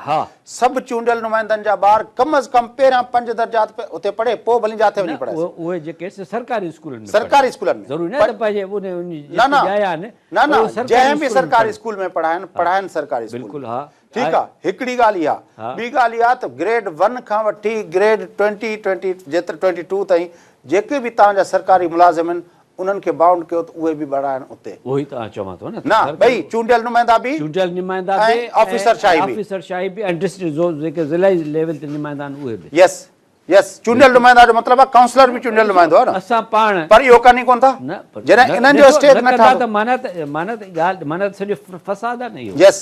سڀ چونڊيل نمائندن جا ٻار ڪم از ڪم پهريان پنج درجا اتي پڙهي پوء ڀلي جاٿي وڃي پڙهائي اهي جيڪي سي سرڪاري اسڪولن ۾ سرڪاري اسڪولن ۾ ضروري نه ته پنهنجي ان نه نه نه نه جنهن به سرڪاري اسڪول ۾ پڙهائن پڙهائن سرڪاري اسڪول بلڪل ها ٺيڪ آ هڪڙي ڳالهه اها ٻي ڳالهه اها ته گريڊ 1 کان وٺي گريڊ 20 20 جيترو 22 تائين جيڪي به توهان جا سرڪاري ملازم آهن انهن کي بائونڊ ڪيو ته اهي به بڻائن اتي. اهو ئي ته آء چوان ٿو نه. نه ٻئي چونڊيل نمائندا به. چونڊيل نمائندا به ۽ آفيسر شاهي به. آفيسر شاهي به ۽ ڊسٽرڪٽ زون جيڪي ضلعي ليول تي نمائندا آهن اهي به. يس يس چونڊيل نمائندا جو مطلب آهي ڪائونسلر به چونڊيل نمائندو آهي نه. اسان پاڻ. پر اهو ڪن ئي ڪونه ٿا. نه پر جڏهن انهن جو اسٽيج نه ڪندا ته معنيٰ ته معنيٰ ته ڳالهه معنيٰ ته سڄو فساد آهي نه اهو. يس.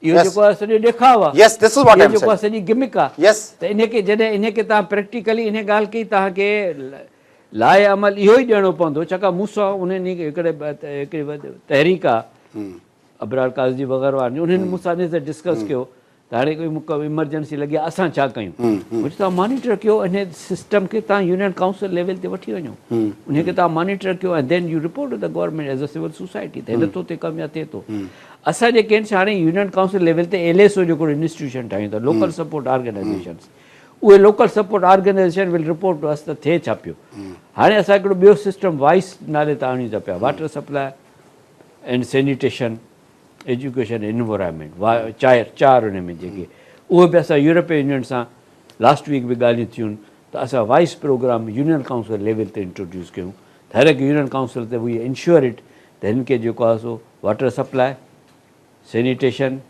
اهو جيڪو آهي سڄو ڏيکاء آهي. Yes this is what I اهو ايم جيڪو آهي سينگ. سڄي گمڪ آهي. يس. ته انهي کي جڏهن انهي کي توهان پريڪٽيڪلي انهي ڳالهه کي توهان کي لاء عمل اهو ئي ڏيڻو پوندو ڇاڪاڻ مون سان انهن ئي هڪڙي هڪڙي تحريڪ آهي ابرار قاضي وغيره وارن جي انهن مون سان انهي تي ڊسڪس ڪيو ته هاڻي ڪوئي ايمرجنسي لڳي آهي اسان ڇا ڪيون مون چيو توهان مانيٽر ڪيو انهي سسٽم کي توهان يونين ڪائونسل ليول تي وٺي وڃو انهي کي توهان مانيٽر ڪيو ۽ then you report to the government as a civil society ته هي نٿو ٿئي ڪم يا ٿئي ٿو اسان جيڪي آهن هاڻي يونين ڪائونسل ليول تي ايل ايس او جو هڪڙو انسٽيٽيوشن ٺاهيون ٿا لوڪل سپورٽ آرگنائيزيشنس اهي local support organisation will report to us ته ٿئي ڇا پيو. هاڻي اسان هڪڙو ٻيو سسٽم وائس نالي تان آڻيون ٿا پيا water supply and sanitation education environment چار چار ان ۾ جيڪي اهي به اسان يورپين يونين سان لاسٽ ويڪ به ڳالهيون ٿيون ته اسان WISE programme union council level تي انٽروڊيوس ڪيون ته هر هڪ يونين ڪائونسل تي وي انشور it ته هن کي جيڪو آهي سو water supply sanitation,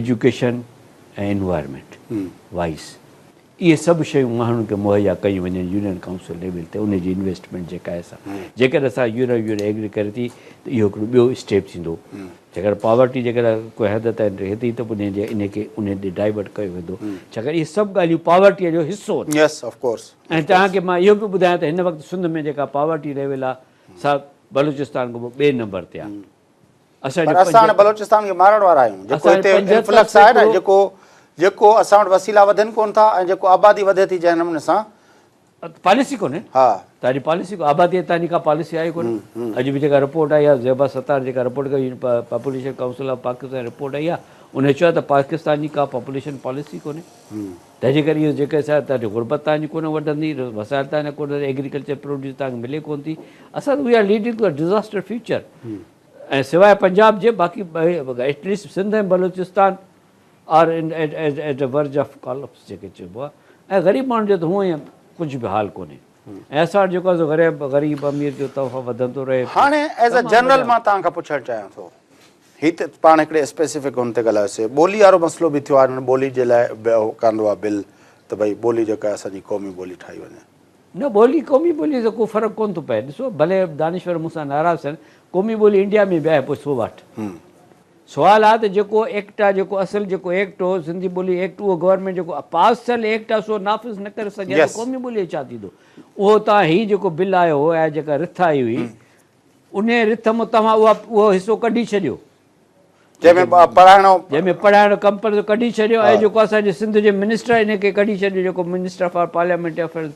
education ۽ environment, WISE, اهي سڀ شيون ماڻهن کي مهيا ڪيون وڃن يونين ڪائونسل ليول تي ان جي انويسٽمينٽ جيڪا آهي سا جيڪڏهن اسان يورپ يونين ايگري ڪري ٿي ته اهو هڪڙو ٻيو اسٽيپ ٿيندو جيڪڏهن پاورٽي جيڪڏهن ڪنهن حد تائين رهي ٿي ته ان جي ان کي ان ڏي ڊائيورٽ ڪيو ويندو ڇاڪاڻ اهي سڀ ڳالهيون پاورٽي جو حصو آهن. Yes of course. ۽ توهان کي مان اهو به ٻڌايان ته هن وقت سنڌ ۾ جيڪا پاورٽي ليول آهي سا بلوچستان کان پوء ٻئي نمبر تي آهي. پر اسان هاڻي بلوچستان کي مارڻ وارا آهيون جيڪو هتي انفلڪس آهي نه جيڪو جيڪو اسان وٽ وسيلا وڌن ڪون ٿا ۽ جيڪو آبادي وڌي ٿي جنهن نموني سان پاليسي ڪونهي ها توهان جي پاليسي آبادي توهان جي ڪا پاليسي آهي ڪونه اڄ به جيڪا رپورٽ آئي آهي زيبا ستار جيڪا رپورٽ ڪئي population council of Pakistan report آئي آهي ان چيو آهي ته پاڪستان جي ڪا پاپوليشن پاليسي ڪونهي تنهن جي ڪري اهو جيڪي توهان جي غربت توهان جي ڪونه وڌندي وسائل توهان جا ڪونه ايگريڪلچر پروڊيوس توهان کي ملي ڪونه ٿي اسان we are leading to disaster future ۽ سواء پنجاب جي باقي at least Sindh ۽ Balochistan are in at the verge of collapse جيڪي چئبو آهي ۽ غريب ماڻهن جو ته هونئن ئي ڪجهه به حال ڪونهي ۽ اسان وٽ جيڪو آهي سو غريب غريب امير جو تحفه وڌندو رهي ٿو. هاڻي ايز اي جنرل مان توهان کان پڇڻ چاهيان ٿو هي ته پاڻ هڪڙي اسپيسفڪ هن تي ڳالهايوسي ٻولي وارو مسئلو به ٿيو آهي هن ٻولي جي لاء به ڪاندو آهي بل ته ڀئي ٻولي جيڪا اسان جي قومي ٻولي ٺاهي وڃي. نه ٻولي قومي ٻولي سان ڪو فرق ڪونه ٿو پئي ڏسو ڀلي دانشور مون سان ناراض ٿين قومي ٻولي انڊيا ۾ به آهي پوء سو واٽ. سوال آ ته جيڪو ايڪٽ آ جيڪو اصل جيڪو ايڪٽ هو سنڌي ٻولي ايڪٽ اهو گورنمينٽ جيڪو پاس ٿيل ايڪٽ آ سو نافذ نه ڪري سگهي ته قومي ٻولي جو ڇا ٿيندو اهو توهان هي جيڪو بل آيو هو يا جيڪا رٿ آئي هئي انهي رٿ مان توهان اها اهو حصو ڪڍي ڇڏيو. جنهن ۾ پڙهائڻو. جنهن ۾ پڙهائڻو ڪمپلسري ڪڍي ڇڏيو ۽ جيڪو اسان جي سنڌ جي منسٽر ان کي ڪڍي ڇڏيو جيڪو منسٽر فار پارليامينٽري افيئرز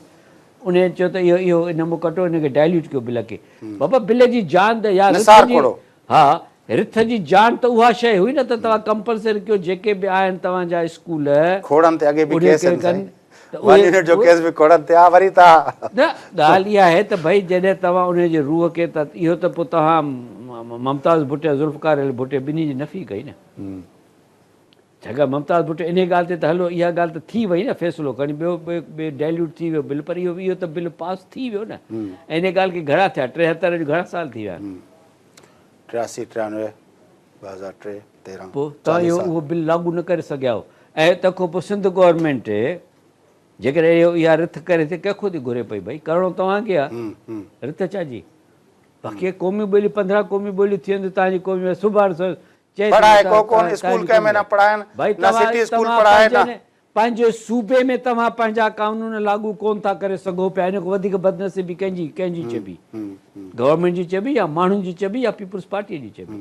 انهي چيو ته اهو اهو ان مان ڪٽو ان کي ڊائليوٽ ڪيو بل کي بابا بل جي جان ته يا رٿ جي ها رٿ جي جان ته اها شيء هئي نه ته توهان ڪمپلسري ڪيو جيڪي به آهن توهان جا اسڪول کوڙن تي اڳي به ڪيس آهن سائين ون يونٽ جو ڪيس به کوڙن تي آ وري توهان. نه ڳالهه اها آهي ته ڀئي جڏهن توهان انهي جي روح کي ته اهو ته پوء توهان ممتاز ڀٽي ۽ ذوالفقار علي ڀٽي ٻنهي جي نفي ڪئي نه. ڇاڪاڻ ممتاز ڀٽو انهي ڳالهه تي ته هلو اها ڳالهه ته ٿي وئي نه فيصلو کڻي ٻيو ٻيو ڊائليوٽ ٿي ويو بل پر اهو اهو ته بل پاس ٿي ويو نه ۽ انهي ڳالهه کي گهڻا ٿيا 73 جو گهڻا سال ٿي ويا آهن. 83 93 2003 13 پوء توهان اهو اهو بل لاڳو نه ڪري سگهيا آهيو ۽ تنهن کان پوء سنڌ گورنمينٽ جيڪڏهن اهو اها رٿ ڪري ٿي ڪنهن کان ٿي گهري پئي ڀئي ڪرڻو توهان کي آهي رٿ ڇا جي باقي قومي ٻولي 15 قومي ٻوليون ٿي وينديون توهان جي قومي سڀاڻ چئي ٿو پڙهائي ڪو ڪون اسڪول ڪنهن ۾ نه پڙهائن نه سٽي اسڪول پڙهائي نه. پنهنجي صوبي ۾ توهان پنهنجا قانون لاڳو ڪون ٿا ڪري سگهو پيا ان کان وڌيڪ بدنصيبي ڪنهن جي ڪنهن جي چئبي گورنمينٽ جي چئبي يا ماڻهن جي چئبي يا پيپلز پارٽي جي چئبي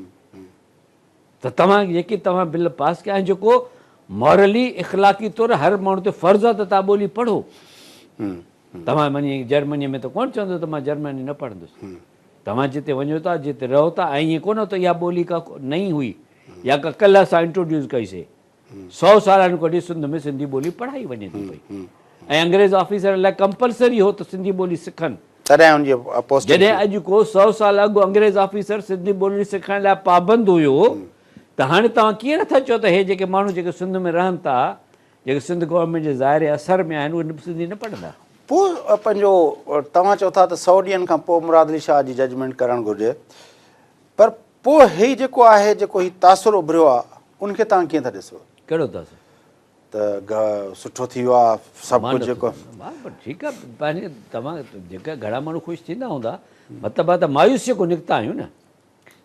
ته توهان جيڪي توهان بل پاس ڪيا آهن جيڪو مورلي اخلاقي طور هر ماڻهو تي فرض آهي ته توهان ٻولي پڙهو توهان وڃي جرمني ۾ ته ڪون چوندو ته مان جرمني نه پڙهندس توهان جتي وڃو ٿا، جتي رهو ٿا ۽ ائين ڪونه ته اها ٻولي ڪا نئين هئي يا ڪا ڪلهه اسان انٽروڊيوس ڪئي سي. سئو سالن کان وٺي سنڌ ۾ سنڌي ٻولي پڙهائي وڃي ٿي پئي ۽ انگريز آفيسرن لاء ڪمپلسري هو ته سنڌي ٻولي سکن. تڏهن ان جي پوسٽنگ ٿي. جڏهن اڄ ڪو سئو سال اڳ انگريز آفيسر سنڌي ٻولي سکڻ لاء پابند هيو ته هاڻي توهان ڪيئن نٿا چئو ته هي جيڪي ماڻهو جيڪي سنڌ ۾ رهن ٿا جيڪي سنڌ گورنمينٽ جي ظاهري اثر ۾ آهن اهي سنڌي نه پڙهندا. پوء پنهنجو توهان چئو ٿا ته سئو ڏينهن کان پوء مراد علي شاهه جي ججمينٽ ڪرڻ گهرجي پر پوء هي جيڪو آهي جيڪو هي تاثر اڀريو آهي ان کي توهان ڪيئن ٿا ڏسو؟ ڪهڙو تاثر؟ ته سٺو ٿي ويو آهي سڀ ڪجهه جيڪو. ها پر ٺيڪ آهي پنهنجي توهان جيڪا گهڻا ماڻهو خوش ٿيندا هوندا مطلب آهي ته مايوسيء کان نڪتا آهيون نه.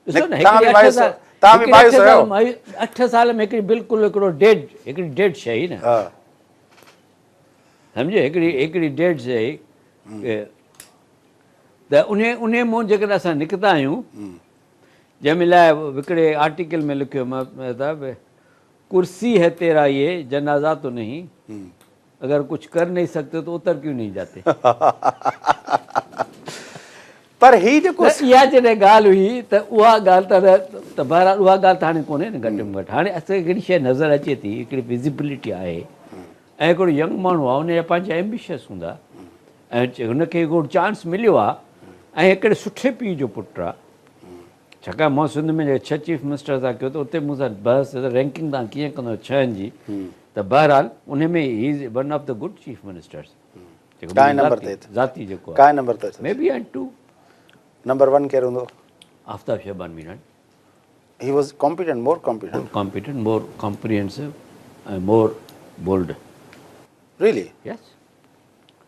ڏسو نه هڪڙي اٺ سال توهان به مايوس هيو. اٺ سال ۾ هڪڙي بلڪل هڪڙو ڊيڊ هڪڙي ڊيڊ شيء هئي نه سمجهي هڪڙي هڪڙي ڊيڊ شيء هئي ته انهي انهي مون جيڪڏهن اسان نڪتا آهيون جنهن ۾ لاء هڪڙي آرٽيڪل ۾ لکيو ته ڪرسي هي تيرا يي جنازا تو نهين اگر ڪجھ ڪر نهين سڪتي تو اتر ڪيون نهين جاتي. پر هي جيڪو. نه اها جڏهن ڳالهه هئي ته اها ڳالهه ته ته بهرحال اها ڳالهه ته هاڻي ڪونهي نه گهٽ ۾ گهٽ هاڻي اسان کي هڪڙي شيء نظر اچي ٿي هڪڙي وزيبلٽي آهي ۽ هڪڙو ينگ ماڻهو آهي ان جا پنهنجا ايمبيشس هوندا ۽ هن کي هڪڙو چانس مليو آهي ۽ هڪڙي سٺي پيء جو پٽ آهي ڇاڪاڻ مان سنڌ ۾ جيڪي ڇهه چيف منسٽر سان ڪيو ته اتي مون سان بحث ٿيو ته رينڪنگ توهان ڪيئن ڪندو ڇهن جي ته بهرحال انهي ۾ he is one of the good chief ministers ڪائين نمبر تي ذاتي جيڪو ڪائين نمبر تي مي بي آن 2 نمبر 1 ڪير هوندو؟ Aftab Shaban Mirani. He was competent, more competent. More competent, more comprehensive ۽ more bold. Really? Yes.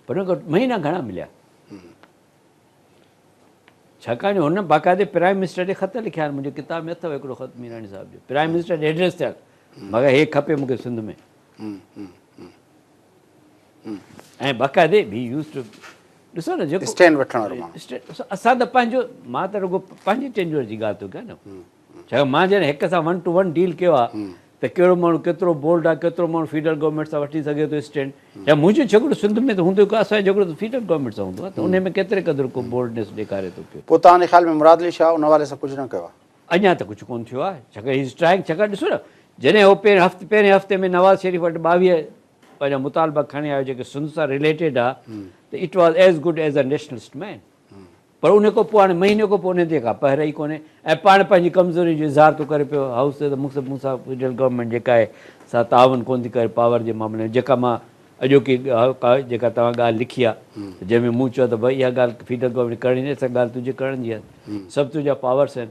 پر هن کي مهينا گهڻا مليا. ڇاڪاڻ جو هن باقاعدي پرائم منسٽر ڏي خط لکيا آهن، منهنجي ڪتاب ۾ اٿو هڪڙو خط ميراڻي صاحب جو پرائم منسٽر ڏي ايڊريس ٿيل، مگر هي کپي مون کي سنڌ ۾. ۽ باقاعدي هي يوز ٽو ڏسو نه جيڪو اسٽينڊ وٺڻ وارو ماڻهو. اسٽينڊ اسان ته پنهنجو مان ته رڳو پنهنجي ٽينجور جي ڳالهه ٿو ڪيان نه، ڇاڪاڻ مان جڏهن هڪ سان ون ٽو ون ڊيل ڪيو آهي ته ڪهڙو ماڻهو ڪيترو بولڊ آهي، ڪيترو ماڻهو فيڊرل گورنمينٽ سان وٺي سگهي ٿو اسٽينڊ. يا منهنجو جهڳڙو سنڌ ۾ ته هوندو ئي ڪو اسان جو جهڳڙو ته فيڊرل گورنمينٽ سان هوندو آهي ته انهي ۾ ڪيتري قدر ڪو بولڊنيس ڏيکاري ٿو پيو. پوء توهان جي خيال ۾ مراد علي شاهه ان حوالي سان ڪجهه نه ڪيو آهي؟ اڃا ته ڪجهه ڪونه ٿيو آهي ڇاڪاڻ هي از ٽرائنگ ڇاڪاڻ ڏسو نه جڏهن هو پهرين هفتي پهرين هفتي ۾ نواز شريف وٽ 22 پنهنجا مطالبا کڻي آيو جيڪي سنڌ سان رليٽيڊ آ ته it was as good as a nationalist man. پر ان کان پوء هاڻي مهيني کان پوء انهن تي ڪا پهر ئي ڪونهي ۽ پاڻ پنهنجي ڪمزوري جو اظهار ٿو ڪري پيو هائوس تي ته مون سان مون سان فيڊرل گورنمينٽ جيڪا آهي سا تعاون ڪونه ٿي ڪري پاور جي معاملي ۾ جيڪا مان اڄوڪي جيڪا توهان ڳالهه لکي آهي جنهن ۾ مون چيو ته ڀئي اها ڳالهه فيڊرل گورنمينٽ ڪرڻي نه سا ڳالهه تنهنجي ڪرڻ جي آهي سڀ تنهنجا پاورس آهن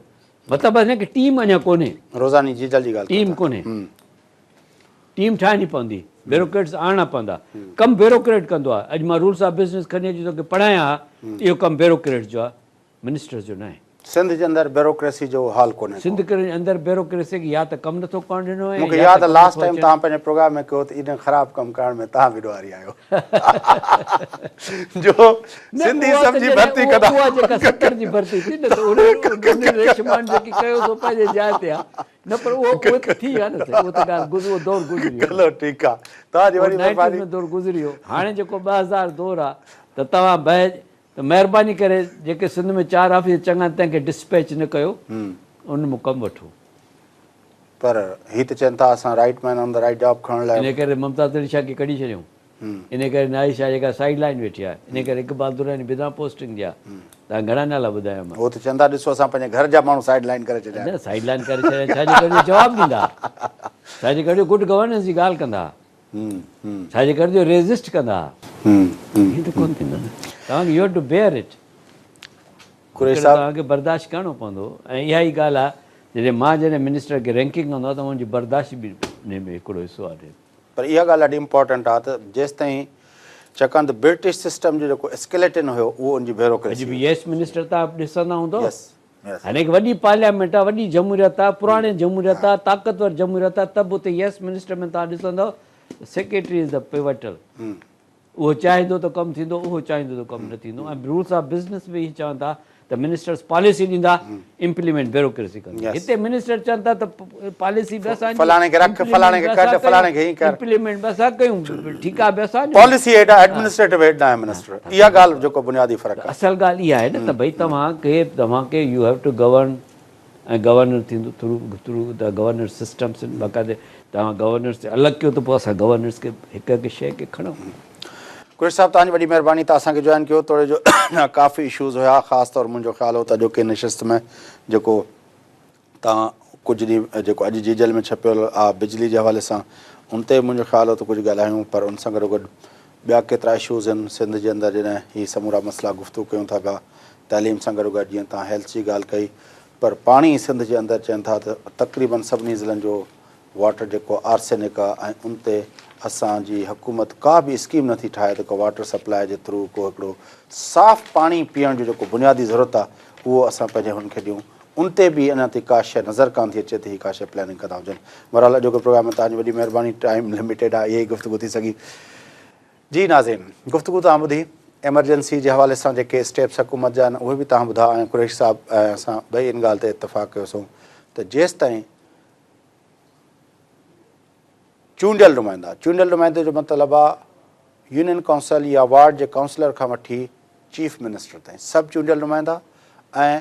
مطلب هن کي ٽيم اڃا ڪونهي. روزاني جيجل جي ڳالهه ٽيم ڪونهي. ٽيم ٺاهڻي پوندي، بيروڪريٽس آڻڻا پوندا، ڪم بيروڪريٽ ڪندو آهي، اڄ مان رولس آف بزنس کڻي اچي توکي پڙهايان ها، اهو ڪم بيروڪريٽس جو آهي، منسٽرس جو ناهي. سنڌ جي اندر بيروڪريسي جو حال ڪونهي ڪو. سنڌ جي اندر بيروڪريسي کي يا ته ڪم نٿو ڪرڻ ڏنو وڃي مون کي يا ياد ته آ ڪم لاسٽ نٿو ٽائيم اچڻ. توهان پنهنجي پروگرام ۾ ڪيو ته ايڏن خراب ڪم ڪرڻ ۾ توهان به ڏوهاري آهيو جو نه سنڌي اها ته سمجهي جڏهن ڀرتي اها ڪندا. اها جيڪا 70 جي ڀرتي ٿي نه ته ان ان ريشمان جيڪي ڪيو سو پنهنجي جاء تي آ نه پر اهو اهو ته ٿي ويا نه سائين اهو ته ڳالهه گذ اهو دور گذري ويو نه. هلو ٺيڪ آ توهان جي اهو وڏي نائنٽيز مهرباني. ۾ دور گذري ويو هاڻي جيڪو 2000 دور آ ته توهان به ته مهرباني ڪري جيڪي سنڌ ۾ 4 آفيسر چڱا آهن تنهن کي ڊسپيچ نه ڪيو ان مان ڪم وٺو. پر هي ته چون ٿا اسان right man on the right job کڻڻ لاء. انهي ڪري ممتاز علي شاهه کي ڪڍي ڇڏيائون. انهي ڪري ناهيد شاهه جيڪا سائيڊ لائين ويٺي آهي. انهي ڪري اقبال دراني بنا پوسٽنگ جي آهي. توهان گهڻا نالا ٻڌايا مان. هو ته چون ٿا ڏسو اسان پنهنجي گهر جا ماڻهو سائيڊ لائين ڪري ڇڏيا آهن. نه سائيڊ لائين ڪري ڇڏيا آهن ڇا جي ڪري جو جواب ڏيندا. ڇا جي ڪري جو گڊ گورننس جي ڳالهه ڪندا. ڇا جي ڪري جو ريزسٽ ڪندا ها. ائين ته ڪونه ٿيندو نه. توهان کي you have to bear it. Qureshi صاحب. توهان کي برداشت ڪرڻو پوندو ۽ اها ئي ڳالهه آهي جڏهن مان جڏهن منسٽر کي رينڪنگ ڪندو آهيان ته ان جي برداشت به انهي ۾ هڪڙو حصو آهي. پر اها ڳالهه ڏاڍي امپارٽنٽ آهي ته جيستائين ڇاڪاڻ ته برٽش سسٽم جو جيڪو اسڪيليٽن هيو اهو ان جي بيوروڪريسي اڄ به هئي. ييس منسٽر توهان ڏسندا هوندؤ. Yes yes. هاڻي هڪ وڏي پارليامينٽ آهي، وڏي جمهوريت آهي، پراڻي جمهوريت آهي، طاقتور جمهوريت آهي ته به اتي ييس منسٽر ۾ توهان ڏسندؤ ته سيڪريٽري از the pivotal. اهو چاهيندو ته ڪم ٿيندو، اهو چاهيندو ته ڪم نه ٿيندو ۽ رولس آف بزنس به اهي چون ٿا ته منسٽرس پاليسي ڏيندا، امپليمينٽ بيوروڪريسي ڪندي. هتي منسٽر چون ٿا ته پاليسي به اسان جي، فلاڻي کي رک، فلاڻي کي ڪڍ، فلاڻي کي هين ڪر. امپليمينٽ به اسان ڪيون، ٺيڪا به اسان ڏيون. پاليسي هيڊ آهي، ايڊمنسٽريٽو هيڊ ناهي منسٽر. اها ڳالهه جيڪو بنيادي فرق آهي. اصل ڳالهه اها آهي نه ته ڀئي توهان کي توهان کي you have two govern ۽ governor ٿيندو through through the governor systems باقاعدي توهان گورنرس تي الڳ ڪيو ته پوء اسان گورنرس کي هڪ هڪ شيء کي کڻون. قريشي صاحب توهان جي وڏي مهرباني ته اسان کي جوائن ڪيو توڙي جو ڪافي اشوز هيا خاص طور منهنجو خيال هو ته اڄوڪي نشست ۾ جيڪو توهان ڪجهه ڏينهن جيڪو اڄ جيجل ۾ ڇپيل آ بجلي جي حوالي سان ان تي منهنجو خيال هو ته ڪجهه ڳالهايون پر ان سان گڏوگڏ ٻيا ڪيترا اشوز آهن سنڌ جي اندر جڏهن هي سمورا مسئلا گفتگو ڪيون ٿا پيا تعليم سان گڏوگڏ جيئن توهان هيلٿ جي ڳالهه ڪئي پر پاڻي سنڌ جي اندر چون ٿا ته تقريبن سڀني ضلعن جو واٽر جيڪو آرسينڪ آ ۽ ان تي اسان جي حڪومت ڪا به اسڪيم نٿي ٺاهي ته ڪو واٽر سپلاء جي ٿرو ڪو هڪڙو صاف پاڻي پيئڻ جو جيڪو بنيادي ضرورت آ اهو اسان پنهنجي هن کي ڏيون ان تي به اڃا تائين ڪا شيء نظر ڪانه ٿي اچي ته هي ڪا شيء پلاننگ ڪندا هجن بهرحال اڄوڪي پروگرام ۾ توهان جي وڏي مهرباني ٽائيم لميٽيڊ آ اها ئي گفتگو ٿي سگهي. جي ناظرين گفتگو توهان ٻڌي ايمرجنسي جي حوالي سان جيڪي اسٽيپس حڪومت جا آهن اهي به توهان ٻڌا ۽ قريشي صاحب ۽ اسان ٻئي ان ڳالهه تي اتفاق ڪيوسون ته جيستائين چونڊيل نمائندا چونڊيل نمائندي جو مطلب آ يونين ڪائونسل يا وارڊ جي ڪائونسلر کان وٺي چيف منسٽر تائين سڀ چونڊيل نمائندا ۽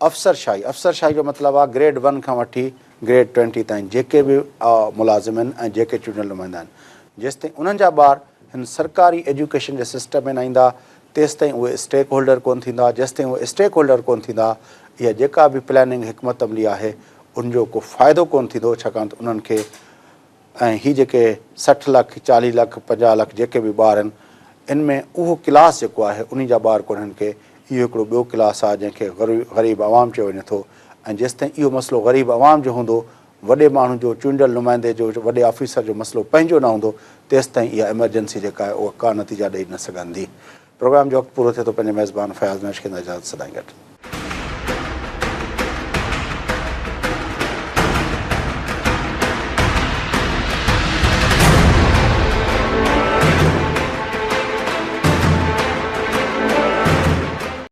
افسر شاهي، افسر شاهي جو مطلب آهي گريڊ ون کان وٺي گريڊ ٽوئنٽي تائين جيڪي به ملازم آهن ۽ جيڪي چونڊيل نمائندا آهن جيستائين انهن جا ٻار هن سرڪاري ايجوڪيشن جي سسٽم ۾ نه ايندا تيستائين اهي اسٽيڪ هولڊر ڪونه ٿيندا جيستائين اهي اسٽيڪ هولڊر ڪونه ٿيندا اها جيڪا به پلاننگ حڪمت عملي آهي ان جو ڪو فائدو ڪونه ٿيندو ڇاڪاڻ ته انهن کي ۽ هي جيڪي 60 لک، 40 لک، 50 لک جيڪي به ٻار آهن ان ۾ اهو ڪلاس جيڪو آهي انهي جا ٻار ڪونهن ڪي اهو هڪڙو ٻيو ڪلاس آهي جنهن کي غريب عوام چيو وڃي ٿو ۽ جيستائين اهو مسئلو غريب عوام جو هوندو وڏي ماڻهو جو چونڊيل نمائندي جو وڏي آفيسر جو مسئلو پنهنجو نه هوندو تيستائين اها ايمرجنسي جيڪا آهي اها ڪا نتيجا ڏئي نه سگهندي. پروگرام جو وقت پورو ٿئي ٿو پنهنجي ميزبان فياض نوش کي اجازت سدائين گڏ.